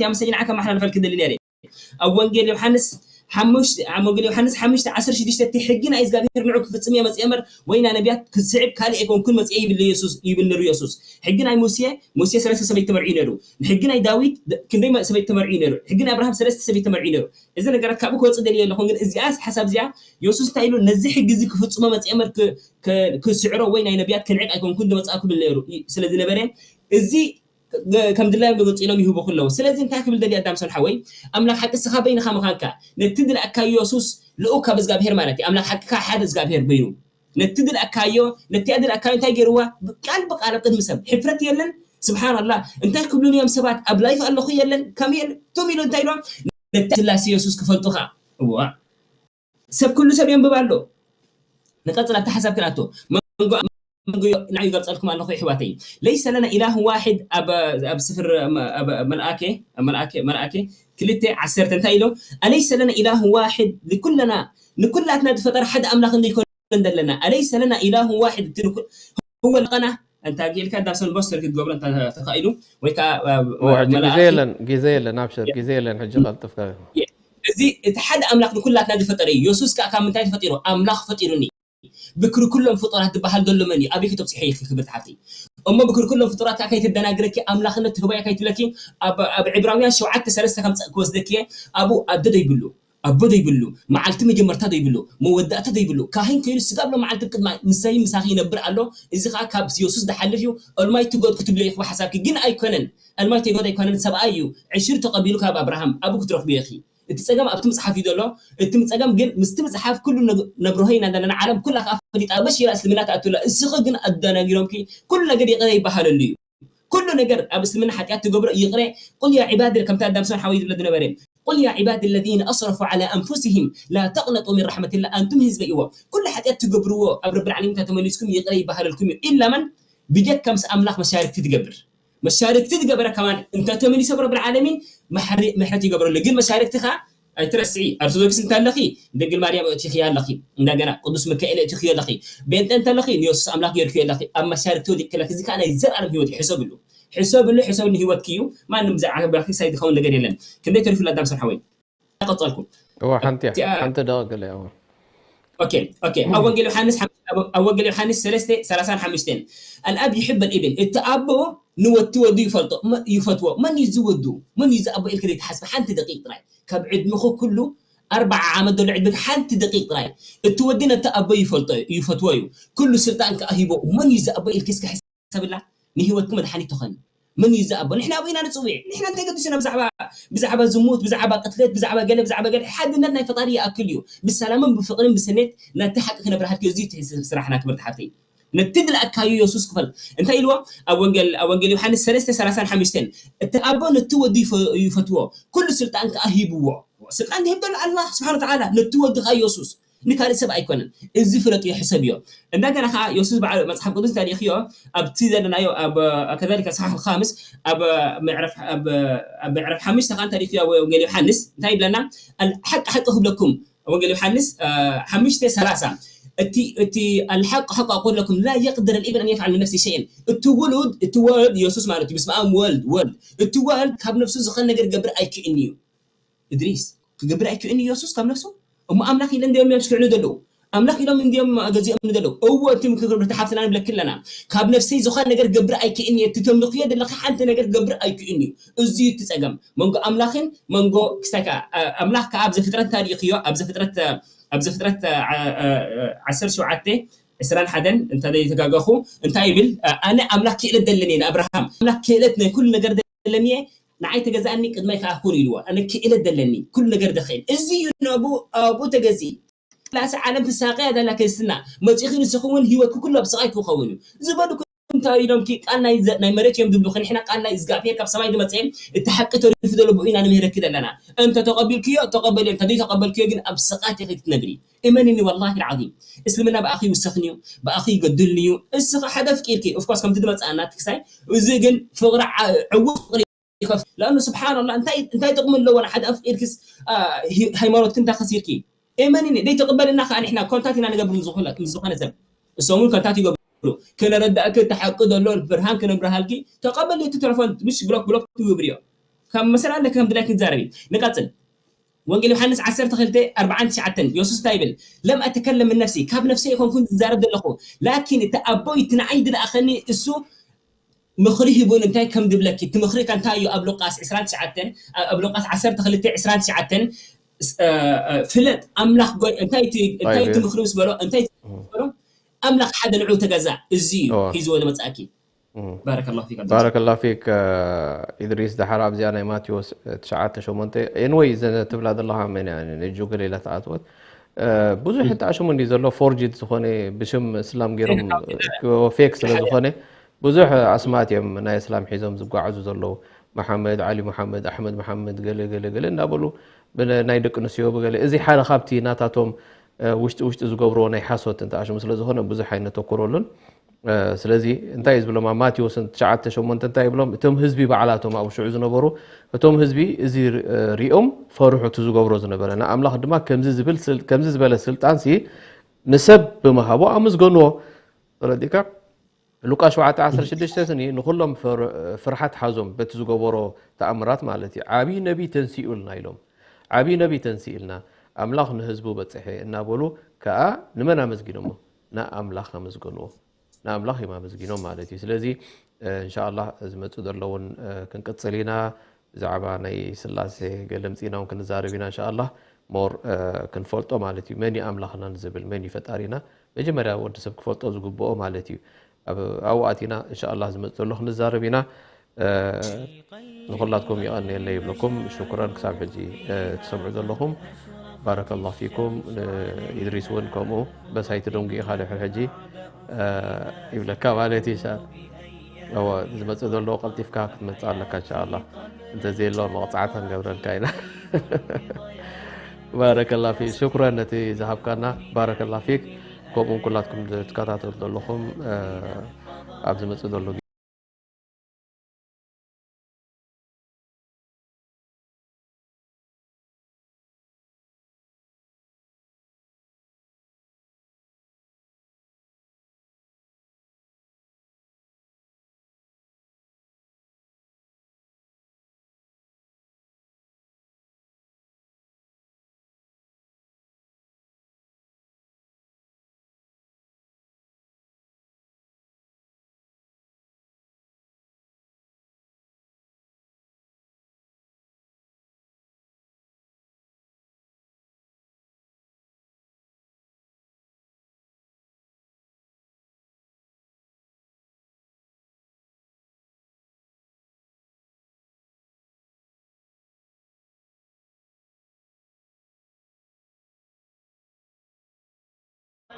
ኣመሰግናካ ከመሓላልፈልኪ ደሊ ነይረ ኣብ ወንጌል ዮሃንስ ሓሙሽተ ኣብ ወንጌል ዮሃንስ ሓሙሽተ ዓሰርተ ሽዱሽተ እቲ ሕጊ ናይ እግዚኣብሔር ንዑ ክፍጽም እየ መጽአ እምበር ወይ ናይ ነቢያት ክስዕብ ካልእ ኣይኮንኩን መጽአ ይብል ኢየሱስ ይብል ነሩ ኢየሱስ ሕጊ ናይ ሙሴ ሙሴ ሰለስተ ሰበይቲ ተመርዒ ነሩ ሕጊ ናይ ዳዊት ክንደይ ሰበይቲ ተመርዒ ነሩ ሕጊ ናይ ኣብርሃም ሰለስተ ሰበይቲ ተመርዒ ነሩ እዚ ነገራት ካብኡ ክወጽእ ደልየ ኣለኹ ግን እዚኣ ሓሳብ እዚኣ ኢየሱስ እንታይ ኢሉ ነዚ ሕጊ እዚ ክፍጽሞ መጽአ እምበር ክስዕሮ ወይ ናይ ነቢያት ክንዕቅ ኣይኮንኩን ዝመጽኣኩ ይብል ነሩ ስለ ዝነበረ እዚ ከም ድላዮም ገገፂሎም ይህቡ ከለዉ ስለዚ እንታይ ክብል ደሊ ኣዳም ሰልሓወይ ኣምላኽ ሓቂ እስኻ በይንኻ ምዃንካ ነቲ ድልኣካዮ የሱስ ልኡክ ካብ እግዚኣብሄር ማለት እዩ ኣምላኽ ሓቂ ከዓ ሓደ እግዚኣብሄር በይኑ ነቲ ድልኣካዮ ነቲኣ ድልኣካዮ እንታይ ገይርዋ ቃል ብቃል ኣብ ቅድሚ ሰብ ሕፍረት የለን ስብሓን ኣላህ እንታይ ክብሉን እዮም ሰባት ኣብ ላይፍ ኣለኹ የለን ከም የለን ቱም ኢሉ እንታይ ኢሎም ነቲ ስላሴ የሱስ ክፈልጡኻ እዋ ሰብ ኩሉ ሰብ የንብብ ኣሎ ንቀፅል ኣብቲ ሓሳብ ክንኣቶ መንጎ ንዑ ይገልፀልኩም ኣለኹ ይሕዋተይ ለይሰ ለና ኢላህ ዋሕድ ኣብ ስፍር መልኣኬ መልኣኬ ክልተ ዓሰርተ እንታይ ኢሎም ኣለይሰ ለና ኢላህ ዋሕድ ንኩለና ንኩላትና ዝፈጠረ ሓደ ኣምላኽ እንደ ይኮነ እንደለና ኣለይሰ ለና ኢላህ ዋሕድ እቲ ንኩ- هو لقنا እንታ ጌልካ ዳሰን ቦስተር ክትገብሮ እንታ ተኻኢሉ ወይ ከዓ እዋ ሕጂ ግዜ መልኣኪ የለን ግዜ የለን ኣብሽር ግዜ የለን ሕጂ ቀልጥፍካ እዚ እቲ ሓደ ኣምላኽ ንኩላትና ዝፈጠረ እዩ የሱስ ከዓ ካብ ምንታይ ተፈጢሩ ኣምላኽ ፈጢሩኒ ብክሪ ኩሎም ፍጡራት ዝበሃል ዘሎ መን እዩ ኣበይ ክተብፅሐ ኢኺ ክብርቲ ሓፍተይ እሞ ብክሪ ኩሎም ፍጡራት ከዓ ከይተደናግረኪ ኣምላኽነት ትህበያ ከይትብለኪ ኣብ ዕብራውያን ሸውዓተ ሰለስተ ከም ክወስደኪ እየ ኣብኡ ኣደ ዘይብሉ ኣቦ ዘይብሉ መዓልቲ መጀመርታ ዘይብሉ መወዳእታ ዘይብሉ ካህን ኮይኑ ስጋብ ሎም መዓልቲ ቅድማ ምሳይ ምሳኺ ይነብር ኣሎ እዚ ከዓ ካብ የሱስ ዝሓልፍ እዩ ኦልማይቲ ጎድ ክትብልዮ ኢኹ ሓሳብኪ ግን ኣይኮነን ኦልማይቲ ጎድ ኣይኮነን ሰብኣይ እዩ ዕሽር ተቐቢሉ ካብ ኣብርሃም ኣብኡ ክትረኽብዮ ኢኺ እቲ ፀገም ኣብቲ መፅሓፍ እዩ ዘሎ እቲ ፀገም ግን ምስቲ መፅሓፍ ኩሉ ነብርሆ ኢና ዘለና ዓለም ኩላ ከዓ ፈሊጣ በሽ ኢላ እስልምና ትኣትውላ እስኺ ግን ኣደናጊሮምኪ ኩሉ ነገር ይቕረ ይበሃለሉ እዩ ኩሉ ነገር ኣብ እስልምና ሓጢኣት ትገብሮ ይቕረ ቁል ያ ዒባድ ከምቲ ኣዳም ሰን ሓወይ ዝብሎ ዝነበረ ቁል ያ ዒባድ ለዚነ ኣስረፉ ዓላ ኣንፉሲሂም ላ ተቕነጡ ሚን ራሕመትላ ኣንቱም ህዝበ ኢዎ ኩሉ ሓጢኣት ትገብርዎ ኣብ ረብል ዓለሚን ተተመሊስኩም ይቕረ ይበሃለልኩም እዩ ኢላ መን ብጀካ ምስ ኣምላኽ መሻርክቲ ትገብር መሻርክቲ ዝገበረ ከማን እንተተመሊሶ ኣብ ረብል ዓለሚን ምሕረት ይገብረሉ ግን መሻርክቲ ከ ኣይትረስዒ። ኦርቶዶክስ እንተለኺ ድንግል ማርያም እእቲኽያ ኣለኺ፣ እንደገና ቅዱስ ሚካኤል እእቲኽዮ ኣለኺ። ቤንጠ እንተለኺ ንየሱስ ኣምላኽ ገይርክዮ ኣለኺ። ኣብ መሻርክቲ ወዲቅኪ ኣለኺ። እዚ ከዓ ናይ ዘልኣለም ህይወት እዩ። ሕሰብሉ፣ ሕሰብሉ፣ ሕሰብሉ። ህይወትኪ እዩ። ማንም ብዛዕባ ሳይ ዝኸውን ነገር የለን። ክንደይ ተሪፉ ኣዳም ሰብ ሓወይ? ቀጸልኩ። እዋ ሓንቲ እያ፣ ሓንቲ ደቂቕ ገለ እያ። እዋ። ኦኬ ኦኬ። ኣብ ወንጌል ዮሃንስ ሓም- ኣብ ኣብ ወንጌል ዮሃንስ ሰለስተ ሰላሳን ሓሙሽተን፣ الآب يحب الابن፣ እቲ ኣቦ ንወቲ ወዱ ይፈልጦ፣ መ- ይፈትዎ። መን እዩ ዝወዱ? መን እዩ ዝኣቦ ኢልክ ዘይትሓስብ ሓንቲ ደቂቕ ጥራይ። ካብ ዕድመኹ ኩሉ ኣርባዓ ዓመት ዘሎ ዕድመክ ሓንቲ ደቂቕ ጥራይ። እቲ ወዲ ነቲ ኣቦ ይፈልጦ እዩ፣ ይፈትዎ እዩ። ኩሉ ስልጣን ከኣ ሂቦ። መን እዩ ዝኣቦ ኢልክ እስከ ሕሰብላ። ንህይወትክ መድሓኒት ትኾን። መን እዩ ዝኣቦ? ንሕና ኣብኡ ኢና ንጽውዕ። ንሕና እንታይ ገዲሱና ብዛዕባ ብዛዕባ ዝሙት፣ ብዛዕባ ቅትለት፣ ብዛዕባ ገለ ብዛዕባ ገለ። ሓድነት ናይ ፈጣሪ ይኣክል እዩ። ብሰላምን ብፍቕርን ብስኔት ናቲ ሓቂ ክነብርሃልክ እዩ። እዚ እቲ ስራሕና ክብርቲ ሓፍተይ። ነቲ ድልኣካዩ የሱስ ክፈል እንታይ ኢልዎ? ኣብ ወንጌል ኣብ ወንጌል ዮሃንስ ሰለስተ ሰላሳን ሓሙሽተን፣ እቲ ኣቦ ነቲ ወዱ ይፈ- ይፈትዎ፣ ኩሉ ስልጣን ከኣ ሂብዎ። ስልጣን ዝህብ ዘሎ ኣላህ ስብሓን ወተዓላ፣ ነቲ ወዱ ከኣ የሱስ፣ ንካልእ ሰብ ኣይኮነን። እዚ ፍለጥዮ፣ ሕሰብዮ። እንደገና ከዓ የሱስ በዓል መፅሓፍ ቅዱስ እንታይ ልኢኽዮ? ኣብቲ ዘለናዮ ኣብ ከዛሊከ ሰሓሕ ኻምስ ኣብ ምዕራፍ ኣብ ኣብ ምዕራፍ ሓሙሽተ ከዓ እንታይ ልኢኽዮ? ወንጌል ዮሃንስ እንታይ ይብለና? ሓቂ ሓቂ ክብለኩም፣ ወንጌል ዮሃንስ ሓሙሽተ ሰላሳ፣ እቲ እቲ الحق حق أقول لكم لا يقدر الابن أن يفعل من نفسه شيئا። እቲ ውሉድ እቲ ወልድ የሱስ ማለት እዩ። በስመ ኣብ ወልድ ወልድ እቲ ወልድ ካብ ነፍሱ ዝኾነ ነገር ገብር ኣይክእልን እዩ። እድሪስ ክገብር ኣይክእልን እዩ የሱስ ካብ ነፍሱ። እሞ ኣምላኽ ኢለ እንዲዮም እዮም ዝክዕኑ ዘለዉ። ኣምላኽ ኢሎም እንዲዮም ገዚኦም ዘለዉ። እዎ እቲ ምክር ብርቲ ሓፍትና ንብለኪ ኣለና። ካብ ነፍሰይ ዝኾነ ነገር ገብር ኣይክእልን እየ። እቲ ተምልኽዮ ዘለኺ ሓንቲ ነገር ገብር ኣይክእልን እዩ። እዚ እዩ እቲ ጸገም መንጎ ኣምላኽን መንጎ ክሳይ ከዓ ኣምላኽ ከዓ ኣብ ዘፍጥረት እንታይ ርኢኽዮ? ኣብ ዘፍጥረት ኣብ ዘፍጥረት ዓሰርተ ሸውዓተ ዕስራን ሓደን እንተ ዘይተጋገኹ እንታይ ይብል? ኣነ ኣምላኽ ክእለት ዘለኒ እየ ንኣብርሃም ኣምላኽ ክእለት ናይ ኩሉ ነገር ዘለኒ እየ ንዓይ ተገዛእኒ ቅድማይ ከዓ ኩን ኢልዎ ኣነ ክእለት ዘለኒ ኩሉ ነገር ደኽእል እዚ እዩ ነቡ ኣብኡ ተገዚ ክላሲ ዓለም ትሳቀያ ዘላ ክርስትና መፂኺ ንስኺ እውን ህይወትኪ ኩሉ ኣብ ስቃይ ክኸውን እዩ ዝበሉ እንታይ ኢሎም ቃል ናይ መሬት እዮም ዝብሉኺ ንሕና ቃል ናይ እግዚኣብሔር ካብ ሰማይ ዝመፀ እቲ ሓቂ ተሪፉ ዘሎ ብኡ ኢና ንምህረኪ ዘለና እንተ ተቀቢልክዮ ተቀበልዮ እንተ ዘይተቀበልክዮ ግን ኣብ ስቃት ኢኺ ክትነብሪ እመንኒ ወላሂ ልዓዚም እስልምና ብኣኺ ይውሰኽን እዩ ብኣኺ ይገድልን እዩ እስኺ ሓደ ኣፍቂርኪ ኦፍኮርስ ከምቲ ዝመፅኣ ናትኪ ሳይ እዚ ግን ፍቅሪ ዕዉት ፍቅሪ ይኸፍ ለኣኑ ስብሓንላ እንታይ እንታይ ጥቅሚ ኣለዎ ንሓደ ኣፍቂርክስ ሃይማኖትኪ እንታይ ከሲርኪ እመንኒ ደይተቅበልና ከዓ ንሕና ኮንታት ኢና ንገብር ምስ ዝኾነ ሰብ እሶም እውን ኮንታት ይገብሩ ክነረዳእኪ እቲ ሓቂ ዘሎ ብርሃን ክነብርሃልኪ ተቀበሊ እቲ ተለፎን ምሽ ብሎክ ብሎክ ትግብርዮ ካብ መሰል ኣለኪ ከም ድላይ ክንዛረብ ንቀፅል ወንጌል ዮሃንስ ዓሰርተ ክልተ ኣርብዓን ትሽዓተን የሱስ እንታይ ይብል ለም ኣተከለም ምን ነፍሲ ካብ ነፍሰይ ኣይኮንኩን ዝዛረብ ዘለኹ ላኪን እቲ ኣቦይ እቲ ንዓይ ዝለኣኸኒ እሱ ምኽሪ ሂቡን እንታይ ከም ዝብለኪ እቲ ምኽሪ ከ እንታይ እዩ ኣብ ሉቃስ ዕስራን ትሽዓተን ኣብ ሉቃስ ዓሰርተ ክልተ ዕስራን ትሽዓተን ፍለጥ ኣምላኽ ጎይ እንታይ እቲ እንታይ እቲ ምኽሪ ምስ በሎ እንታይ በሎ ኣምላኽ ሓደ ንዑ ተገዛእ እዚ እዩ ሒዝዎ ዝመጻእኪ ባረከላሁ ፊክ ባረከላሁ ፊክ ኢድሪስ ድሓር ኣብዚኣ ናይ ማቴዎስ ትሽዓተ ሸሞንተ ኤንወይ ዘ ትብላ ዘለኻ መን እያ ነጁ ገሌላ ተኣትወት ብዙሕ እንተ ኣሽሙ እንዲ ዘሎ ፎርጅድ ዝኾነ ብሽም እስላም ገይሮም ፌክ ስለ ዝኾነ ብዙሕ ኣስማት እዮም ናይ እስላም ሒዞም ዝጓዓዙ ዘለዉ መሓመድ ዓሊ መሓመድ ኣሕመድ መሓመድ ገለ ገለ ገለ እንዳበሉ ናይ ደቂ ኣንስትዮ ብገለ እዚ ሓደ ካብቲ ናታቶም ውሽጢ ውሽጢ ዝገብርዎ ናይ ሓሶት እንተ ኣሽሙ ስለ ዝኾነ ብዙሕ ኣይነተኩረሉን ስለዚ እንታይ እዩ ዝብሎም ኣብ ማቴዎስ ትሽዓተ ሸሞንተ እንታይ ይብሎም እቶም ህዝቢ ባዕላቶም ኣብኡ ሽዑ ዝነበሩ እቶም ህዝቢ እዚ ሪኦም ፈርሑ እቲ ዝገብሮ ዝነበረ ንኣምላኽ ድማ ከምዚ ዝበለ ስልጣን ሲ ንሰብ ብምሃቡ ኣመስገንዎ ተረዲካ ሉቃስ ሸውዓተ ዓሰርተ ሽዱሽተ ስኒ ንኹሎም ፍርሓት ሓዞም በቲ ዝገበሮ ተኣምራት ማለት እዩ ዓብዪ ነቢይ ተንሲኡልና ኢሎም ዓብዪ ነቢይ ተንሲእልና ኣምላኽ ንህዝቡ በፅሐ እናበሉ ከዓ ንመን ኣመስጊኖሞ ንኣምላኽ ኣመስገንዎ ንኣምላኽ እዮም ኣመስጊኖም ማለት እዩ ስለዚ እንሻላ ዝመፁ ዘለውን ክንቅፅል ኢና ብዛዕባ ናይ ስላሴ ገለ ምፅኢና እውን ክንዛረብ ኢና እንሻላ ሞር ክንፈልጦ ማለት እዩ መን እዩ ኣምላኽና ንዝብል መን እዩ ፈጣሪና መጀመርያ ወዲ ሰብ ክፈልጦ ዝግብኦ ማለት እዩ ኣብኡ ኣቲና እንሻላ ዝመፅ ዘሎ ክንዛረብ ኢና ንኩላትኩም የቐንየለይ ይብለኩም ሽኩረን ክሳብ ሕጂ ትሰምዑ ዘለኹም ባረከላሁ ፊኩም ኢድሪስ እውን ከምኡ በሳይቲ ደንጉ ኢኻ ድሕር ሕጂ ይብለካ ማለት እዩ እወ ዝመፅእ ዘሎ ቀልጢፍካ ክትመፅእ ኣለካ እንሻላ እንተዘየሎ መቕፃዕታ ንገብረልካ ኢና ባረከላ ፊክ ሽኩረን ነቲ ዝሃብካና ባረከላ ፊክ ከምኡውን ኩላትኩም ትከታተሉ ዘለኹም ኣብ ዝመፅእ ዘሎ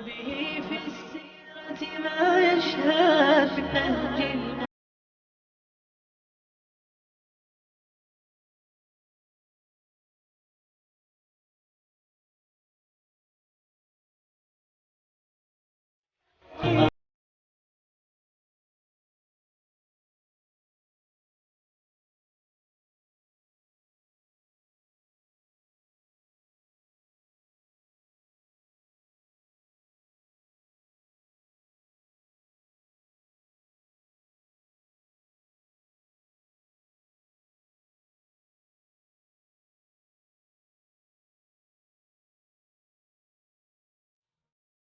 به في السيرة ما يشهد له